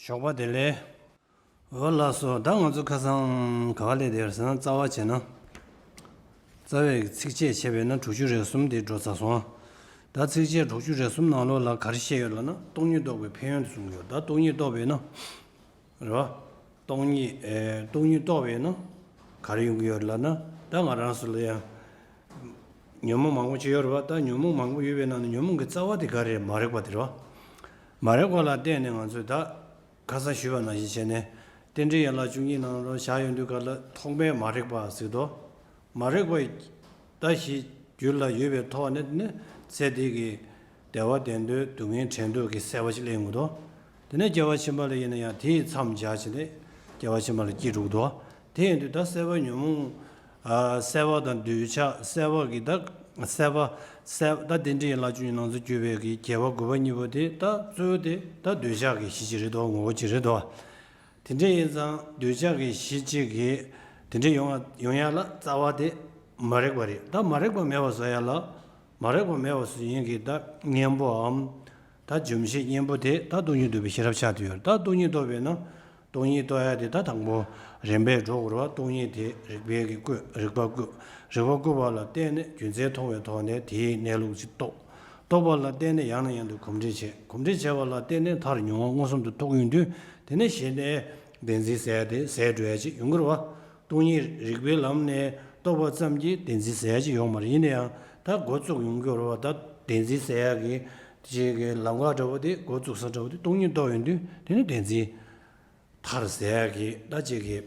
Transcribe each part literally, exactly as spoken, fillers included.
ཞོགས་པ་བདེ་ལེགས། འོ་ལགས་སོ། ད་ང་ཚོ་ཁ་སང་ག་བ་ལས་དེར་ཟེར་ན་རྩ་བ་བྱས་ན། རྩ་བའི་ཚིགས་བཅད་བྱས་པས་ན་དྲུག་ཅུ་རེ་གསུམ་དེ་འགྲོ་ཚར་སོང་། ད་ཚིགས་བཅད་དྲུག་ཅུ་རེ་གསུམ་ནང་ལོགས་ལ་ག་རེ་བཤད་ཡོད་ལབ་ན་སྟོང་ཉིད་རྟོགས་པའི་ཕན་ཡོན་དེ་གསུངས་ཡོད། ད་སྟོང་ཉིད་རྟོགས་པས་ན། རེད་བ། སྟོང་ཉིད་ཨེ་སྟོང་ཉིད་རྟོགས་པས་ན། ག་རེ་ཡོང་གི་ཡོད་ལབ་ན། ད་ང་རང་ཚོ་ལ་ཡང་། ཉོན་མོངས་མང་པོ་ཅིག་ཡོད་རེད་བ། ད་ཉོན་མོངས་མང་པོ་ཡོད་པའི་ནང་ནས་ཉོན་མོངས་ཀྱི་རྩ་བ་དེ་ག་རེ་རེད། མ་རིག་པ་དེ་རེད་བ། མ་རིག་པ་ལ་བརྟེན་ནས་ང་ཚོས་ད། ཁ་སང་ཞུས་པ་ནང་བཞིན་བྱས་ནས། རྟེན་འབྲེལ་ཡན་ལག་བཅུ་གཉིས་ནང་ལ་བཞག་ཡོང་དུས་ག་ལ་ཐོག་མའི་མ་རིག་པ་ཟེར་དོ། མ་རིག་པ་ད་གཞི་རྒྱུད་ལ་ཡོད་པའི་ཐོག་ནས་ནི་ཚེ་འདི་གི་བདེ་བ་ལྡན་འདོད་སྡུག་བསྔལ་བྲལ་འདོད་ཀྱི་སྲེད་པ་ཅིག་སླེབས་ཡོང་གི་འདུག་དེ་ནས་སྐྱེ་བ་ཕྱི་མ་ལ་ཡིན་ན་ཡང་དེའི་མཚམས་སྦྱར་བྱས་ནས་སྐྱེ་བ་ཕྱི་མ་ལ་སྐྱེ་འགྲོ་གི་འདུག་དེ་ཡིན་དུས་ད་སྲེད་པ་ཉོན་མོངས། ཨ་སྲེད་པ་དང་འདོད་ཆགས། སྲེད་པ་གི་ད་སྲེད་པ། སྲེད་ད་རྟེན་འབྲེལ་ཡན་ལག་བཅུ་གཉིས་ནང་ཚུད་གྱུར་པའི་གི་དགེ་བ་དགུ་པ་གཉིས་པོ་དེ་ད་གཙོ་བོ་དེ་ད་འདོད་ཆགས་ཀྱི་གཞི་གཅིག་རེད་དོ། ངོ་བོ་གཅིག་རེད་དོ། དེ་འདྲ་ཡིན་ཙང་འདོད་ཆགས་ཀྱི་གཞི་གཅིག་གི་དེ་འདྲ་ཡོང་ཡོང་ཡ་ལ་རྩ་བ་དེ་མ་རིག་པ་རེད། ད་མ་རིག་པ་མེད་པ་བཟོ་ཡ་ལ། མ་རིག་པ་མེད་པ་བཟོ་ཡིན་གྱི་ད་གཉེན་པོའམ། ད་འཇོམས་བྱེད་གཉེན་པོ་དེ་ད་སྟོང་ཉིད་རྟོགས་པའི་ཤེས་རབ་ཆགས་བསྡད་ཡོད་རེད། ད་སྟོང་ཉིད་རྟོགས་པས་ན། སྟོང་ཉིད་རྟོགས་ཡ་དེ་ད་དང་པོ་རིམ་པས་འགྲོ་དགོས་རེད་བ། སྟོང་ཉིད་དེ་རིག་པའི་གི་བཀོད། རིག་པ་བཀོད། རིག་པ་བཀོད་པ་ལ་བརྟེན་ནས་རྒྱུ་མཚན་མཐོང་བའི་ཐོག་ནས་དེའི་གནས་ལུགས་ཅིག་རྟོགས། རྟོགས་པ་ལ་བརྟེན་ནས་ཡང་ནས་ཡང་དུ་གོམས་འདྲིས་བྱེད། གོམས་འདྲིས་བྱས་པ་ལ་བརྟེན་ནས་མཐར་མྱོང་བ་མངོན་སུམ་དུ་རྟོགས་ཡོང་དུས། དེ་ནས་གཞི་ནས་བདེན་འཛིན་ཟེར་ཡ་དེ་ཟད་འགྲོ་ཡ་ཅིག་ཡོང་གི་རེད་བ། སྟོང་ཉིད་རིག་པའི་ལམ་ནས་རྟོགས་པ་ཙམ་གྱིས་བདེན་འཛིན་ཟེར་ཡ་ཅིག་ཡོང་མ་རེད། ཡིན་ན་ཡང་ད་འགོ་བཙུགས་ཡོང་གི་རེད་བ། ད་བདེན་འཛིན་ཟེར་ཡ་གི་ཅིག་གི་ལམ་ཁ་འདྲ་བོ་དེ། འགོ་བཙུགས་ས་འདྲ་བོ་དེ་སྟོང་ཉིད་རྟོགས་ཡོང་དུས་དེ་ནི་བདེན་འཛིན། མཐར་ཟད་ཀྱི་ད་ཅིག་གི་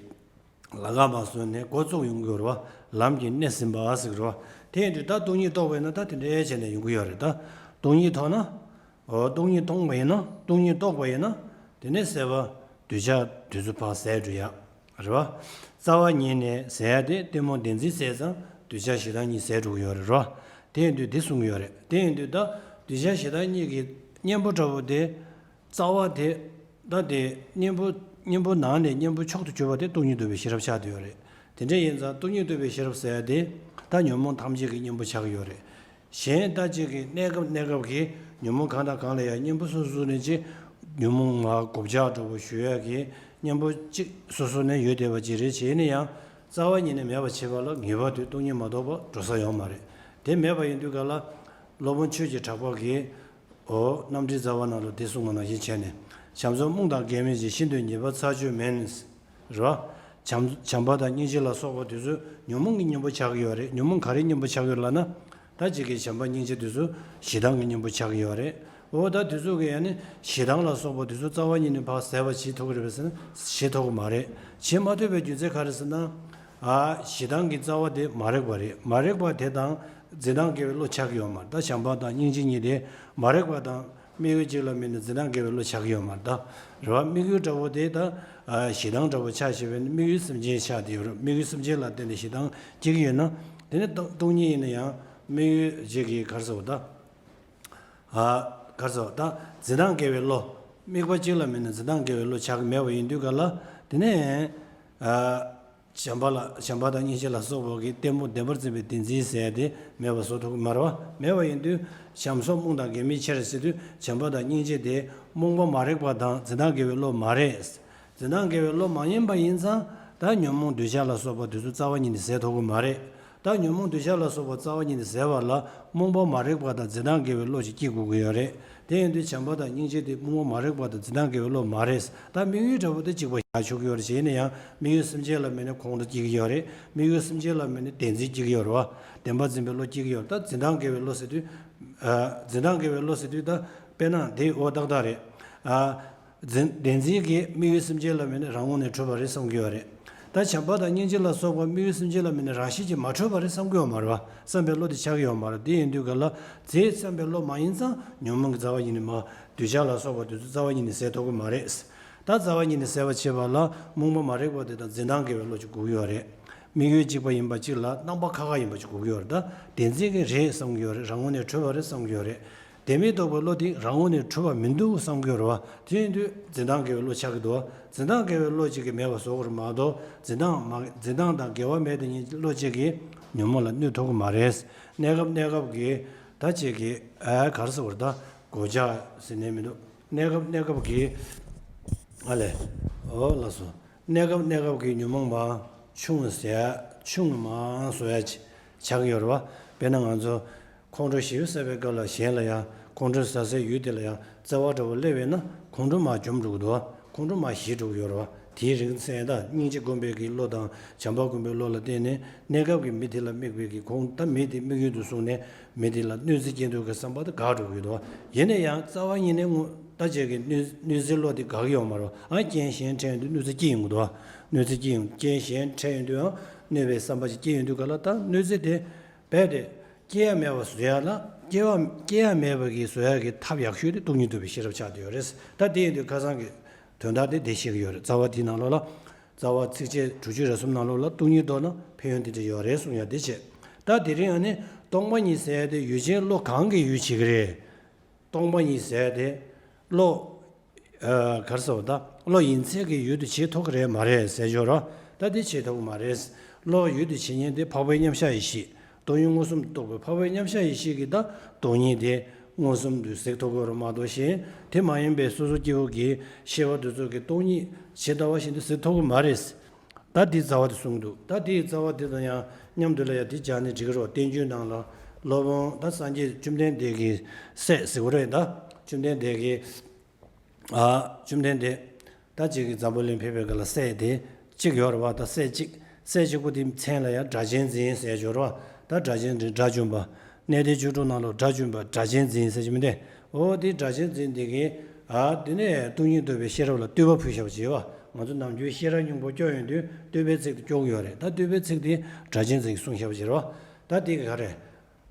ལམ་ཁ་མ་བཟོས་ནས་འགོ་བཙུགས་ཡོང་གི་ཡོད་རེད་བ། ལམ་གྱི་སྣེ་ཟིན་པ་ཟེར་གི་རེད་བ། དེ་ཡིན་དུས་ད་སྟོང་ཉིད་རྟོགས་པ་ཡིན་ན་ད་དེ་འདྲའི་བྱས་ནས་ཡོང་གི་ཡོད་རེད། ད་སྟོང་ཉིད་མཐོང་ན། འོ་སྟོང་ཉིད་མཐོང་བ་ཡིན་ན། སྟོང་ཉིད་རྟོགས་པ་ཡིན་ན། དེ་ནས་སྲེད་པ་འདོད་ཆགས་དེ་ཚོ་ཕར་ཟད་འགྲོ་ཡ། རེད་བ། རྩ་བ་ཉིད་ནས་ཟད་ཡ་དེ་གཏི་མུག་བདེན་འཛིན་ཟད་ཙང་འདོད་ཆགས་ཞེ་སྡང་གཉིས་ཟད་འགྲོ་གི་ཡོད་རེད། རེད་བ། དེ་ཡིན་དུས་འདི་གསུང་གི་ཡོད་རེད། དེ་ཡིན་དུས་ད་འདོད་ཆགས་ཞེ་སྡང་གཉིས་ཀྱི་གཉེན་པོ་འདྲ་བོ་དེ། རྩ་བ་དེ། ད་དེ་གཉེན་པོ། གཉེན་པོ་ནང་ནས་གཉེན་པོ་མཆོག་ཏུ་གྱུར་པ་དེ་སྟོང་ཉིད་རྟོགས་པའི་ཤེས་རབ་ཆགས་བསྡད་ཡོད་རེད། དེ་འདྲ་ཡིན་ཙང་སྟོང་ཉིད་རྟོགས་པའི་ཤེས་རབ་ཟེར་ཡ་དེ། ད་ཉོན་མོངས་ཐམས་ཅད་ཀྱི་གཉེན་པོ་ཆགས་ཀྱི་ཡོད་རེད། གཞན་ད་ཅིག་གི་གནས་སྐབས་གནས་སྐབས་ཀྱི་ཉོན་མོངས་གང་དང་གང་ལ་ཡང་གཉེན་པོ་སོ་སོ་ནས་ཅིག་ཉོན་མོངས་ང་གོ་ཆ་འདྲ་བོ་ཞུ་ཡ་གི་གཉེན་པོ་ཅིག་སོ་སོ་ནས་ཡོད་བསྡད་པ་ཅིག་རེད། བྱས་ན་ཡང་རྩ་བ་ཉིད་ནས་མེད་པ་བྱེད་པ་ལ་ངེས་པར་དུ་སྟོང་ཉིད་མ་རྟོགས་པ་འགྲོ་ས་ཡོད་མ་རེད། དེ་མེད་པ་ཡིན་དུས་ག་ལ། སློབ་དཔོན་ཆོས་ཀྱི་གྲགས་པ་གིས། འོ་རྣམ་འགྲེལ་རྩ་བ་ནང་ལ་དེ་གསུངས་པ་ནང་བཞིན་བྱས་ནས། བྱམས་སོགས་རྨུགས་དང་མགལ་མེ་བཞིན། ཤིན་ཏུ་ཉེས་པ་ཚར་གཅོད་མིན། རེད་བ། བྱམས་བྱམས་པ་དང་སྙིང་རྗེ་ལ་སོགས་པ་དེ་ཚོ་ཉོན་མོངས་ཀྱི་གཉེན་པོ་ཆགས་ཀྱི་ཡོད་རེད། ཉོན་མོངས་ག་རེའི་གཉེན་པོ་ཆགས་ཀྱི་ཡོད་ལབ་ན། ད་ཅིག་གི་བྱམས་པ་སྙིང་རྗེ་དེ་ཚོ་ཞེ་སྡང་གི་གཉེན་པོ་ཆགས་ཀྱི་ཡོད་རེད། འོ་ད་དེ་ཚོ་གི་ཡང་ནི་ཞེ་སྡང་ལ་སོགས་པ་དེ་ཚོ་རྩ་བ་ཉིད་ནས་ཕར་ཟད་པ་བྱེད་ཐུབ་ཀྱི་རེད་པས་ཟེར་ན་བྱེད་ཐུབ་ཀྱི་མ་རེད། བྱེད་མ་ཐུབ་པའི་རྒྱུ་མཚན་ག་རེ་ཟེར་ན། ཨ་ཞེ་སྡང་གི་རྩ་བ་དེ་མ་རིག་པ་རེད། མ་རིག་པ་དེ་དང་འཛིན་སྟངས་དགེ་བའི་བློ་ཆགས་ཀྱི་ཡོད་མ་རེད། ད་བྱམས་པ་དང་སྙིང་རྗེ་གཉིས་དེ་མ་རིག་པ་དང་། དམིགས་ཡུལ་གཅིག་ལ་དམིགས་ནས་འཛིན་སྟངས་དགེ་བའི་བློ་ཆགས་ཀྱི་ཡོད་མ་རེད་ད། རེད་བ། དམིགས་ཡུལ་འདྲ་བོ་དེ་ད། ཨ་ཞེ་སྡང་འདྲ་བོ་ཆགས་བྱས་པས་ན་དམིགས་ཡུལ་སེམས་ཅན་ཆགས་བསྡད་ཡོད་རེད། དམིགས་ཡུལ་སེམས་ཅན་ལ་བརྟེན་ནས་ཞེ་སྡང་སྐྱེ་གི་ཡོད་ན། དེ་ནི་སྟོང་སྟོང་ཉིད་ཡིན་ན་ཡང་དམིགས་ཡུལ་གཅིག་གི་ག་རེ་ཟེར་བ་ད། ཨ་ག་རེ་ཟེར་བ་ད། འཛིན་སྟངས་དགེ་བའི་བློ། དམིགས་པ་གཅིག་ལ་དམིགས་ནས་འཛིན་སྟངས་དགེ་བའི་བློ་ཆགས་ཀྱི་མེད་པ་ཡིན་དུས་ག་ལ། དེ་ནས། ཨ། བྱམས་པ་ལ་བྱམས་པ་དང་སྙིང་རྗེ་ལ་སོགས་པ་གི་གཏི་མུག་བདེན་པར་འཛིན་པའི་བདེན་འཛིན་ཟེར་ཡ་དེ་མེད་པ་བཟོ་ཐུབ་ཀྱི་མ་རེད་བ། མེད་པ་ཡིན་དུས་བྱམས་སོགས་རྨུགས་དང་མགལ་མེའི་ཕྱིར་ཟེར་དུས་བྱམས་པ་དང་སྙིང་རྗེ་དེ་རྨུགས་པ་མ་རིག་པ་དང་འཛིན་སྟངས་དགེ་བའི་བློ་མ་རེད། འཛིན་སྟངས་དགེ་བའི་བློ་མ་ཡིན་པ་ཡིན་ཙང་ད་ཉོན་མོངས་འདོད་ཆགས་ལ་སོགས་པ་དེ་ཚོ་རྩ་བ་ཉིད་ནས་ཟད་ཐུབ་ཀྱི་མ་རེད། ད་ཉོན་མོངས་འདོད་ཆགས་ལ་སོགས་པ་རྩ་བ་ཉིད་ནས་ཟད་པ་ལ་རྨུགས་པ་མ་རིག་པ་དང་འཛིན་སྟངས་དགེ་བའི་བློ་ཞིག་སྐྱེ་དགོས་ཀྱི་ཡོད་རེད། དེ་ཡིན་དུས་བྱམས་པ་དང་སྙིང་རྗེ་དེ་རྨུགས་པ་མ་རིག་པ་དང་འཛིན་སྟངས་དགེ་བའི་བློ་མ་རེད། ད་དམིགས་ཡུལ་འདྲ་བོ་དེ་གཅིག་པ་ཡང་ཆོག་གི་ཡོད་རེད། བྱས་ན་ཡང་དམིགས་ཡུལ་སེམས་ཅན་ལ་དམིགས་ནས་ཁོང་དུ་སྐྱེ་གི་ཡོད་རེད། དམིགས་ཡུལ་སེམས་ཅན་ལ་དམིགས་ནས་བདེན་འཛིན་སྐྱེ་གི་ཡོད་རེད་བ། བདེན་པ་འཛིན་པའི་བློ་སྐྱེ་གི་ཡོད་རེད། ད་འཛིན་སྟངས་དགེ་བའི་བློ་ཟེར་དུས། ཨ། འཛིན་སྟངས་དགེ་བའི་བློ་ཟེར་དུས་ད་དཔེར་ན་དེ་འོ་ཏག་ཏག་རེད། ཨ། འཛིན་བདེན་འཛིན་གྱིས་དམིགས་ཡུལ་སེམས་ཅན་ལ་དམིགས་ནས་རང་ངོས་ནས་གྲུབ་པ་རེད་བསམ་གྱི་ཡོད་རེད། ད་བྱམས་པ་དང་སྙིང་རྗེ་ལ་སོགས་པ་དམིགས་ཡུལ་སེམས་ཅན་ལ་དམིགས་ནས་རང་བཞིན་གྱིས་མ་གྲུབ་པ་རེད་བསམ་གྱི་ཡོད་མ་རེད་བ། བསམ་པའི་བློ་དེ་ཆགས་ཀྱི་ཡོད་མ་རེད། དེ་ཡིན་དུས་ག་ལ་རྫས་བསམ་པའི་བློ་མ་ཡིན་ཙང་ཉོན་མོངས་ཀྱི་རྩ་བ་ཉིད་ནས་མ། འདོད་ཆགས་ལ་སོགས་པ་དེ་ཚོ་རྩ་བ་ཉིད་ནས་ཟད་ཐུབ་ཀྱི་མ་རེད། ད་རྩ་བ་ཉིད་ནས་ཟད་པ་བྱེད་པ་ལ་རྨུགས་པ་མ་རིག་པ་དེ་དང་འཛིན་སྟངས་དགེ་བའི་བློ་ཅིག་དགོས་ཀྱི་ཡོད་རེད། དམིགས་ཡུལ་གཅིག་པ་ཡིན་པ་གཅིག་ལ་རྣམ་པ་ཁ་ཁ་ཡིན་པ་ཅིག་དགོས་ཀྱི་ཡོད་རེད། ད་བདེན་འཛིན་གྱིས་རེད་བསམ་གྱི་ཡོད་རེད། རང་ངོས་ནས་གྲུབ་པ་རེད་བསམ་གྱི་ཡོད་རེད། བདེན་མེད་རྟོགས་པའི་བློ་དེ་རང་ངོས་ནས་གྲུབ་པ་མི་འདུག་བསམ་གྱི་ཡོད་རེད་བ། དེ་ཡིན་དུས་འཛིན་སྟངས་དགེ་བའི་བློ་ཆགས་ཀྱི་འདུག་བ། འཛིན་སྟངས་དགེ་བའི་བློ་གཅིག་གིས་མེད་པ་བཟོ་དགོས་རེད་མ་གཏོགས། འཛིན་སྟངས་མ་འཛིན་སྟངས་དང་འགལ་བ་མེད་དེ་ཉིད་བློ་གཅིག་གིས་ཉོན་མོངས་ལ་གནོད་ཐུབ་ཀྱི་མ་རེད། གནས་སྐབས་གནས་སྐབས་ཀྱི་ད་གཅིག་གིས་ཨ་ག་རེ་ཟེར་དགོས་རེད། ད་གོ་ཆ་ཟེར་ནས་མི་འདུག་གནས་སྐབས་གནས་སྐབས་ཀྱི་ ཨ་ལས། འོ་ལགས་སོ། གནས་སྐབས་གནས་སྐབས་ཀྱི་ཉོན་མོངས་པ་ཆུང་ཟད་ཆུང་མང་བཟོ་ཡ་ཆགས་ཀྱི་ཡོད་རེད་བ། དཔེར་ན་ང་ཚོ་ཁོང་ཁྲོ་ཞེ་པོ་ཟ་བའི་སྐབས་ལ་གཞན་ལ་ཡང་ཁོང་ཁྲོ་ཟ་སའི་ཡུལ་དེ་ལ་ཡང་བརྩེ་བ་འདྲ་བོ་སླེབས་པས་ན་ཁོང་ཁྲོ་མར་འཇོམས་འགྲོ་གི་འདུག་བ། ཁོང་ཁྲོ་མར་ཞི་འགྲོ་གི་ཡོད་རེད་བ། དེའི་རིགས་མཚན་དང་སྙིང་རྗེ་སྒོམ་པའི་གི་བློ་དང་བྱམས་པ་སྒོམ་པའི་བློ་ལ་བརྟེན་ནས་གནས་སྐབས་ཀྱི་མི་དེ་ལ་དམིགས་པའི་གི་ཁོང་ད་མི་དེ་དམིགས་ཡུལ་དུ་བཟུང་ནས་མི་དེ་ལ་གནོད་འཚེ་སྐྱེལ་འདོད་ཀྱི་བསམ་པ་དེ་འགག་འགྲོ་གི་ཡོད་རེད་བ། ཡིན་ན་ཡང་རྩ་བ་ཉིད་ནས་དངོས་ད་ཅིག་གི་གནོད་གནོད་འཚེ་བློ་དེ་འགག་གི་ཡོད་མ་རེད་བ། ཨ་རྐྱེན་གཞན་འཕྲད་ཡོང་དུས་གནོད་འཚེ་སྐྱེ་ཡོང་གི་འདུག་བ། གནོད་འཚེ་སྐྱེ་ཡོང་རྐྱེན་གཞན་འཕྲད་ཡོང་དུས་ཨ་གནོད་པའི་བསམ་པ་ཅིག་སྐྱེ་ཡོང་དུས་ག་ལ་ད་གནོད་འཚེ་དེ་རྦད་དེ་སྐྱེ་ཡ་མེད་པ་བཟོ་ཡ་ལ་སྐྱེ་བ་སྐྱེ་ཡ་མེད་པ་གི་བཟོ་ཡ་གི་ཐབས་ཡག་ཤོས་དེ་སྟོང་ཉིད་རྟོགས་པའི་ཤེས་རབ་ཆགས་བསྡད་ཡོད་རེད། ད་དེ་ཡིན་དུས་ཁ་སང་གི་དོན་དག་དེ་འདི་བཤད་ཀྱི་ཡོད་རེད། རྩ་བ་དེའི་ནང་ལོགས་ལ། རྩ་བ་ཚིགས་བཅད་དྲུག་ཅུ་རེ་གསུམ་ནང་ལོགས་ལ་སྟོང་ཉིད་རྟོགས་ན་ཕན་ཡོན་འདི་འདྲ་ཡོད་རེད་གསུང་ཡ་དེ་བྱས། ད་དེ་རིང་ཨ་ནི་སྟོང་པ་ཉིད་ཟེར་ཡ་དེ་ཡུལ་ཅན་བློ་གང་གིས་ཡུལ་བྱེད་ཀྱི་རེད། སྟོང་པ་ཉིད་ཟེར་ཡ་དེ་བློ། ཨ་ག་རེ་ཟེར་བ་ད་བློ་ཡིན་ཚད་ཀྱི་ཡུལ་དུ་བྱེད་ཐུབ་ཀྱི་རེད་མ་རེད་ཟེར་ཞོར་རོ། ད་དེ་བྱེད་ཐུབ་ཀྱི་མ་རེད། བློ་ཡུལ་དུ་བྱེད་མཁན་དེ་འཕགས་པའི་མཉམ་གཞག་ཡེ་ཤེས། སྟོང་ཉིད་མངོན་སུམ་དུ་རྟོགས་པའི་འཕགས་པའི་མཉམ་གཞག་ཡེ་ཤེས་ཀྱིས་ད་སྟོང་ཉིད་དེ་མངོན་སུམ་དུ་གཟིགས་ཐུབ་ཀྱི་ཡོད་རེད་མ་གཏོགས་གཞན་དེ་མ་ཡིན་པའི་སོ་སོ་སྐྱེ་བོ་གི་ཤེས་པ་དེ་ཚོ་གིས་སྟོང་ཉིད་ཇི་ལྟ་བ་བཞིན་དུ་གཟིགས་ཐུབ་ཀྱི་མ་རེད། ད་དེའི་རྩ་བ་དེ་གསུངས་འདུག་ད་དེའི་རྩ་བ་དེ་དང་ཡང་མཉམ་དུ་ལ་ཡང་དེ་སྦྱར་ནས་འགྲིག་གི་རེད། བསྟན་བཅོས་ནང་ལ་སློབ་དཔོན་ད་སངས་རྒྱས་བཅོམ་ལྡན་འདས་ཀྱི་སྲས་ཟེར་དགོས་རེད། ད་བཅོམ་ལྡན་འདས་ཀྱི་ཨ་བཅོམ་ལྡན་འདས་ད་ཅིག་གི་འཛམ་བུ་གླིང་ཕེབས་པའི་སྐབས་ལ་སྲས་དེ་གཅིག་ཡོད་རེད་བ། ད་སྲས་གཅིག་སྲས་གཅིག་པོ་དེའི་མཚན་ལ་ཡང་སྒྲ་གཅན་འཛིན་ཟེར་ཡ་ཡོད་རེད་བ། ད་སྒྲ་གཅན་འཛིན་སྒྲ་འཇོམས་པ། གནས་བརྟན་བཅུ་དྲུག་ནང་ལ་སྒྲ་འཇོམས་པ་སྒྲ་གཅན་འཛིན་ཟེར་གྱི་མི་འདུག་འོ་དེ་སྒྲ་གཅན་འཛིན་དེ་གིས་ཨ་དེ་ནས་སྟོང་ཉིད་རྟོགས་པའི་ཤེས་རབ་ལ་བསྟོད་པ་ཕུལ་བཞག་པ་ཅིག་ཡོད་བ། ང་ཚོ་ནམ་རྒྱུན་ཤེས་རབ་སྙིང་པོ་སྐྱོར་ཡོང་དུས་བསྟོད་པའི་ཚིག་དེ་སྐྱོར་གྱི་ཡོད་རེད། ད་བསྟོད་པའི་ཚིག་དེ་སྒྲ་གཅན་འཛིན་གྱིས་གསུངས་བཞག་པ་ཅིག་རེད་བ། ད་དེ་ག་རེད།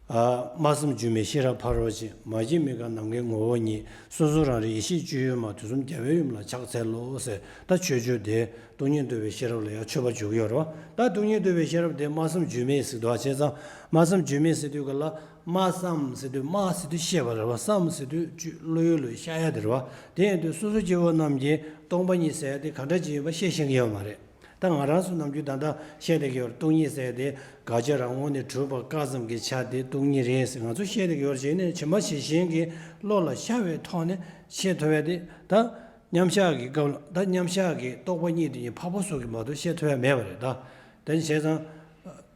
སྨྲ་བསམ་སྒྱུ་མའི་ཤེས་རབ་ཕ་རོལ་ཕྱིན། མ་སྐྱེས་མི་འགག་ནམ་མཁའི་ངོ་བོ་ཉིད། སོ་སོ་རང་རིག་ཡེ་ཤེས་སྤྱོད་ཡུལ་མ། དུས་གསུམ་རྒྱལ་བའི་ཡུམ་ལ་ཕྱག་འཚལ་ལོ་ཟེར། ད་མཆོད་བརྗོད་དེ་སྟོང་ཉིད་རྟོགས་པའི་ཤེས་རབ་ལ་ཡང་མཆོད་པ་བརྗོད་ཀྱི་ཡོད་རེད་བ། ད་སྟོང་ཉིད་རྟོགས་པའི་ཤེས་རབ་དེ་སྨྲ་བསམ་སྒྱུ་མའི་ཟེར་འདུག་བ། བྱས་ཙང་སྨྲ་བསམ་སྒྱུ་མའི་ཟེར་དུས་ག་ལ་སྨྲ་བསམ་ཟེར་དུས་སྨྲ་ཟེར་དུས་བཤད་པ་རེད་བ། བསམ་ཟེར་དུས་བློ་ཡུལ་ལ་ཤར་ཡ་དེ་རེད་བ། དེ་ཡིན་དུས་སོ་སོ་སྐྱེ་བོ་རྣམས་ཀྱིས་སྟོང་པ་ཉིད་ཟེར་ཡ་དེ་ག་འདྲ་ཅིག་ཡིན་པ་ཤེས་ཤེས་ཀྱི་ཡོད་མ་རེད། ད་ང་རང་ཚོ་ནམ་རྒྱུན་ད་ལྟ་བཤད་བསྡད་ཀྱི་ཡོད་རེད། སྟོང་ཉིད་ཟེར་དེ་དགག་བྱ་རང་ངོས་ནས་གྲུབ་པ་བཀག་ཙམ་གྱི་ཆ་དེ་སྟོང་ཉིད་རེད་ཟེར་ང་ཚོ་བཤད་བསྡད་ཀྱི་ཡོད་རེད། བྱས་ནས་བྱམས་པ་ཇི་བཞིན་གྱི་བློ་ལ་ཤར་བའི་ཐོག་ནས་བཤད་ཐུབ་ཡ་དེ་ད་མཉམ་བཞག་གི་སྐབས་ལ་ད་མཉམ་བཞག་གི་རྟོག་པ་གཉིས་དེ་གཉིས་འཕགས་པ་སོགས་ཀྱིས་མ་གཏོགས་བཤད་ཐུབ་ཡ་མེད་པ་རེད། ད་དེ་བྱས་ཙང་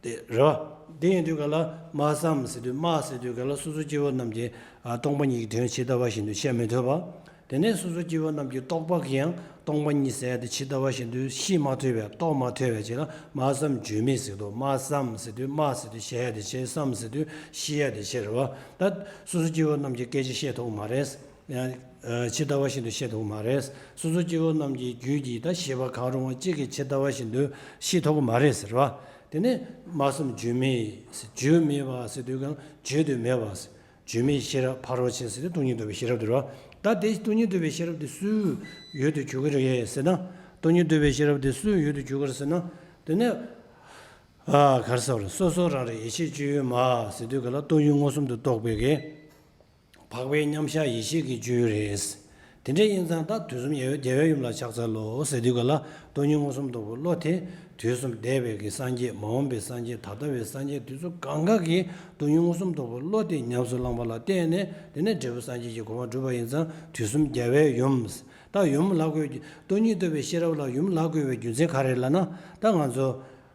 དེ་རེད་བ། དེ་ཡིན་དུས་ག་ལ་སྨྲ་བསམ་ཟེར་དུས་སྨྲ་ཟེར་དུས་ག་ལ་སོ་སོ་སྐྱེ་བོ་རྣམས་ཀྱིས་ཨ་སྟོང་པ་ཉིད་ཀྱི་དོན་ཇི་ལྟ་བ་བཞིན་དུ་བཤད་མི་ཐུབ་པ། དེ་ནས་སོ་སོ་སྐྱེ་བོ་རྣམས་ཀྱི་རྟོག་པ་གིས་ཡང་སྟོང་པ་ཉིད་ཟེར་ཡ་དེ་ཇི་ལྟ་བ་བཞིན་དུ་ཤེས་མ་ཐུབ་པས་རྟོགས་མ་ཐུབ་པའི་ཕྱིར་ལ་སྨྲ་བསམ་སྒྱུ་མའི་ཟེར་དུས་སྨྲ་བསམ་ཟེར་དུས་སྨྲ་ཟེར་དུས་བཤད་ཡ་དེ་བྱས། བསམ་ཟེར་དུས་ཤེས་ཡ་དེ་བྱས་རེད་བ། ད་སོ་སོ་སྐྱེ་བོ་རྣམས་ཀྱིས་སྐད་ཆ་བཤད་ཐུབ་ཀྱི་མ་རེད། ཡང་ཇི་ལྟ་བ་བཞིན་དུ་བཤད་ཐུབ་ཀྱི་མ་རེད། སོ་སོ་སྐྱེ་བོ་རྣམས་ཀྱི་རྒྱུད་ཀྱི་ད་ཤེས་པ་གང་རུང་བ་གཅིག་གིས་ཇི་ལྟ་བ་བཞིན་དུ་ཤེས་ཐུབ་ཀྱི་མ་རེད་ཟེར་བ། དེ་ནས་སྨྲ་བསམ་སྒྱུ་མའི་བརྗོད་མེད་པ་ཟེར་དུས་གང་བརྗོད་དུ་མེད་པ། སྒྱུ་མའི་ཤེས་རབ་ཕ་རོལ་ཕྱིན་ཟེར་ཏེ་སྟོང་ཉིད་རྟོགས་པའི་ཤེས་རབ་དེ་རེད་བ། ད་དེ་སྟོང་ཉིད་རྟོགས་པའི་ཤེས་རབ་དེ་སུའི་ཡུལ་དུ་གྱུར་གྱི་རེད་ཟེར་ན། སྟོང་ཉིད་རྟོགས་པའི་ཤེས་རབ་དེ་སུའི་ཡུལ་དུ་གྱུར་གྱི་རེད་ཟེར་ན། དེ་ནས་ཨ་ག་རེ་ཟེར་བ་རེད། སོ་སོ་རང་རིག་ཡེ་ཤེས་སྤྱོད་ཡུལ་མ་ཟེར་དུས་ག་ལ་སྟོང་ཉིད་མངོན་སུམ་དུ་རྟོགས་པའི་གི་འཕགས་པའི་མཉམ་གཞག་ཡེ་ཤེས་ཀྱི་སྤྱོད་ཡུལ་རེད། དེ་འདྲ་ཡིན་ཙང་ད་དུས་གསུམ་རྒྱལ་བའི་རྒྱལ་བའི་ཡུམ་ལ་ཕྱག་འཚལ་ལོ་ཟེར་དུས་ག་ལ་སྟོང་ཉིད་མངོན་སུམ་རྟོགས་པའི་བློ་དེ་དུས་གསུམ་འདས་པའི་གི་སངས་རྒྱས། མ་འོངས་པའི་སངས་རྒྱས། ད་ལྟ་བའི་སངས་རྒྱས་དེ་ཚོ་གང་ག་གིས་སྟོང་ཉིད་མངོན་སུམ་རྟོགས་པའི་བློ་དེ་ཉམས་སུ་བླངས་པ་ལ་བརྟེན་ནས་དེ་ནས་འབྲས་བུ་སངས་རྒྱས་ཀྱི་གོ་འཕང་སྒྲུབ་པ་ཡིན་ཙང་དུས་གསུམ་རྒྱལ་བའི་ཡུམ། ད་ཡུམ་ལབ་དགོས་རྒྱུ། སྟོང་ཉིད་རྟོགས་པའི་ཤེས་རབ་ལ་ཡུམ་ལབ་དགོས་པའི་རྒྱུ་མཚན་ག་རེ་ལབ་ན། ད་ང་ཚོ་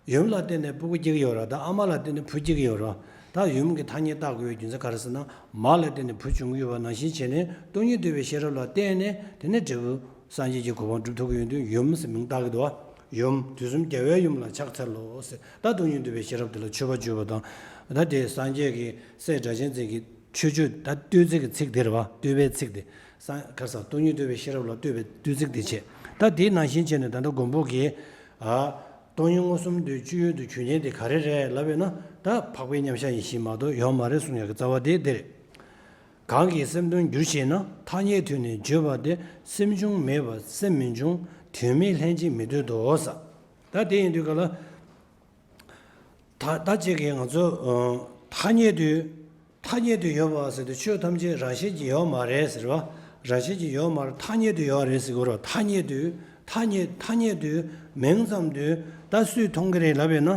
ཡུམ་ལ་བརྟེན་ནས་སྤུ་གུ་སྐྱེ་གི་ཡོད་རེད། ད་ཨ་མ་ལ་བརྟེན་ནས་བུ་སྐྱེ་གི་ཡོད་རེད། ད་ཡུམ་གྱི་ཐ་སྙད་བཏགས་དགོས་པའི་རྒྱུ་མཚན་ག་རེ་ཟེར་ན། མ་ལ་བརྟེན་ནས་བུ་འབྱུང་གི་ཡོད་པ་ནང་བཞིན་བྱས་ནས་སྟོང་ཉིད་རྟོགས་པའི་ཤེས་རབ་ལ་བརྟེན་ནས་དེ་ནས་འབྲས་བུ་སངས་རྒྱས་ཀྱི་གོ་འཕང་སྒྲུབ་ཐུབ་ཀྱི་ཡོད་དུས་ཡུམ་ཟེར་མིང་བཏགས་ཀྱི་འདུག་བ། ཡུམ་དུས་གསུམ་རྒྱལ་བའི་ཡུམ་ལ་ཕྱག་འཚལ་ལོ་ཟེར། ད་སྟོང་ཉིད་རྟོགས་པའི་ཤེས་རབ་དེ་ལ་མཆོད་པ་བརྗོད་པ་དང་། ད་དེ་སངས་རྒྱས་ཀྱི་སྲས་སྒྲ་གཅན་འཛིན་གྱི་མཆོད་བརྗོད། ད་བསྟོད་ཚིག་གི་ཚིག་དེ་རེད་བ། བསྟོད་པའི་ཚིག་དེ། སངས་ག་རེ་ཟེར། སྟོང་ཉིད་རྟོགས་པའི་ཤེས་རབ་ལ་བསྟོད་པའི་བསྟོད་ཚིག་དེ་བྱས། ད་དེ་ནང་བཞིན་བྱས་ནས་ད་ལྟ་མགོན་པོ་གིས་ཨ་སྟོང་ཉིད་མངོན་སུམ་དུ་སྤྱོད་ཡུལ་དུ་གྱུར་མཁན་དེ་ག་རེ་རེད་ལབ་པས་ན། ད་འཕགས་པའི་མཉམ་གཞག་ཡེ་ཤེས་མ་གཏོགས་ཡོད་མ་རེད་གསུང་ཡག་གི་རྩ་བ་དེ་དེ་རེད། གང་གིས་སེམས་དོན་འགྱུར་ཞེ་ན། ཐ་སྙད་དུ་ནི་བརྗོད་པ་སྟེ། སེམས་བྱུང་མེད་པར་སེམས་མི་འབྱུང་། དོན་མེད་ལྷན་ཅིག་མི་འདོད་དོ་ཟེར། ད་དེ་ཡིན་དུས་ག་ལ། ད་ད་ཅིག་གིས་ང་ཚོ་ཨ་ཐ་སྙད་དུ་ཐ་སྙད་དུ་ཡོད་པ་ཟེར་དུས་ཆོས་ཐམས་ཅད་རང་བཞིན་གྱིས་ཡོད་མ་རེད་ཟེར་བ། རང་བཞིན་གྱིས་ཡོད་མ་རེད། ཐ་སྙད་དུ་ཡོད་རེད་ཟེར་དགོས་རེད། ཐ་སྙད་དུ་ཐ་སྙད་ཐ་སྙད་དུ་མིང་ཙམ་དུ་ད་སུས་མཐོང་གི་རེད་ལབ་པས་ན།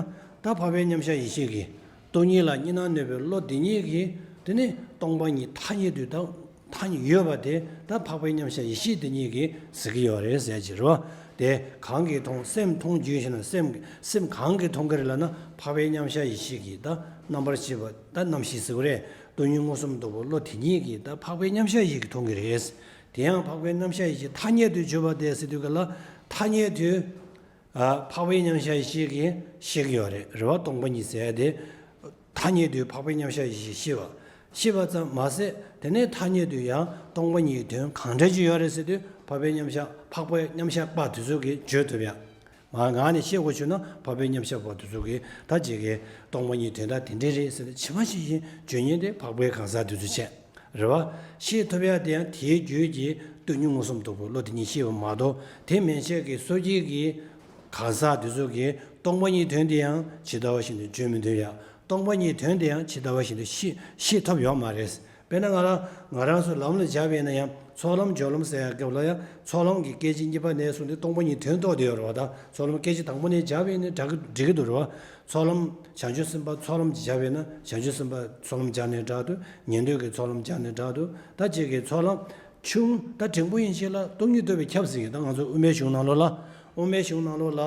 ད་འཕགས་པའི་མཉམ་གཞག་ཡེ་ཤེས་ཀྱིས་སྟོང་ཉིད་ལ་གཉིས་སྣང་གནོད་པའི་བློ་འདི་ཉིད་ཀྱིས་དེ་ནི་སྟོང་པ་ཉིད་ཐ་སྙད་དུ་ད་ ཐ་སྙད་ཡོད་པ་དེ་ད་འཕགས་པའི་མཉམ་གཞག་ཡེ་ཤེས་དེ་ཉིད་ཀྱིས་ཟེར་གྱི་ཡོད་རེད་ཟེར་གྱི་རེད་བ། དེ་གང་གིས་མཐོང་། སེམས་མཐོང་བརྗོད་བྱས་ན་སེམས་སེམས་གང་གིས་མཐོང་གི་རེད་ལབ་ན། འཕགས་པའི་མཉམ་གཞག་ཡེ་ཤེས་ཀྱིས་ད་རྣམ་པར་ཤེས་པ་ད་རྣམ་ཤེས་ཟེར་གྱི་རེད། སྟོང་ཉིད་མངོན་སུམ་རྟོགས་པའི་བློ་དེ་ཉིད་ཀྱིས་ད་འཕགས་པའི་མཉམ་གཞག་ཡེ་ཤེས་ཀྱིས་མཐོང་གི་རེད། དེ་ཡང་འཕགས་པའི་མཉམ་གཞག་ཡེ་ཤེས་ཐ་སྙད་དུ་བརྗོད་པ་དེ་ཟེར་དུས་ག་ལ། ཐ་སྙད་དུ་ཨ་འཕགས་པའི་མཉམ་གཞག་ཡེ་ཤེས་ཀྱིས་ཤེས་ཀྱི་ཡོད་རེད། རེད་བ། སྟོང་པ་ཉིད་ཟེར་ཡ་དེ་ཐ་སྙད་དུ་འཕགས་པའི་མཉམ་གཞག་ཡེ་ཤེས་ཤེས་པ། ཤེས་པ་ཙམ་མ་ཟད་དེ་ནས་ཐ་སྙད་དུ་ཡང་སྟོང་པ་ཉིད་དོན་གང་འདྲ་ཅིག་ཡོད་རེད་ཟེར་དུས། འཕགས་པའི་མཉམ་གཞག་འཕགས་པའི་མཉམ་གཞག་པ་དེ་ཚོ་གིས་བརྗོད་ཐུབ་ཡ། མར་ངག་ནས་བཤད་དགོས་བྱུང་ན། འཕགས་པའི་མཉམ་གཞག་པ་དེ་ཚོ་གིས་ད་ཅིག་གིས་སྟོང་པ་ཉིད་དོན་དག་དེ་འདྲ་རེད་ཟེར་ཏེ་ཇི་མ་ཇི་བཞིན་བརྗོད་མཁན་དེ་འཕགས་པའི་གང་ཟག་དེ་ཚོ་བྱས། རེད་བ། ཤེས་ཐུབ་ཡ་དེ་ཡང་དེའི་རྒྱུད་ཀྱི་སྟོང་ཉིད་མངོན་སུམ་རྟོགས་པའི་བློ་དེ་ཉིད་ཤེས་པ་མ་གཏོགས། དེ་མན་ཆད་ཀྱི་སོ་སྐྱེ་གི་གང་ཟག་དེ་ཚོ་གིས་སྟོང་པ་ཉིད་དོན་དེ་ཡང་ཇི་ལྟ་བ་བཞིན་དུ་བརྗོད་མི་ཐུབ་ཡ། སྟོང་པ་ཉིད་དོན་དེ་ཡང་ཇི་ལྟ་བ་བཞིན་དུ་ཤེས་ཤེས་ཐུབ་ཡོད་མ་རེད། དཔེར་ན་ང་རང་ང་རང་ཚོ་ལམ་ལ་སྦྱར་བ་ཡིན་ན་ཡང་། ཚོགས་ལམ་སྦྱོར་ལམ་ཟེར་ཡ་སྐབས་ལ་ཡང་། ཚོགས་ལམ་གྱི་སྐད་ཅིག་གཉིས་པ་ནས་བཟུང་སྟེ་སྟོང་པ་ཉིད་དོན་རྟོགས་བསྡད་ཡོད་རེད་བ། ད་ཚོགས་ལམ་སྐད་ཅིག་དང་པོ་ནས་སྦྱར་བ་ཡིན་ན་འགྲིག་གི་འགྲིག་གི་འདུག་རེད་བ། ཚོགས་ལམ་བྱང་ཆུབ་སེམས་དཔའ་ཚོགས་ལམ་སྦྱར་བ་ཡིན་ན། བྱང་ཆུབ་སེམས་དཔའ་ཚོགས་ལམ་སྦྱར་ནའི་འདྲ་འདུག་ཉན་ཐོས་ཀྱི་ཚོགས་ལམ་སྦྱར་ནའི་འདྲ་འདུག་ད་ཅིག་གི་ཚོགས་ལམ་ཆུང་། ད་འབྲིང་པོ་ཡིན་ཕྱིར་ལ་སྟོང་ཉིད་རྟོགས་པའི་ཁྱབ་ཟེར་གྱི། ད་ང་ཚོ་དབུ་མའི་གཞུང་ནང་ལོགས་ལ། དབུ་མའི་གཞུང་ནང་ལོགས་ལ་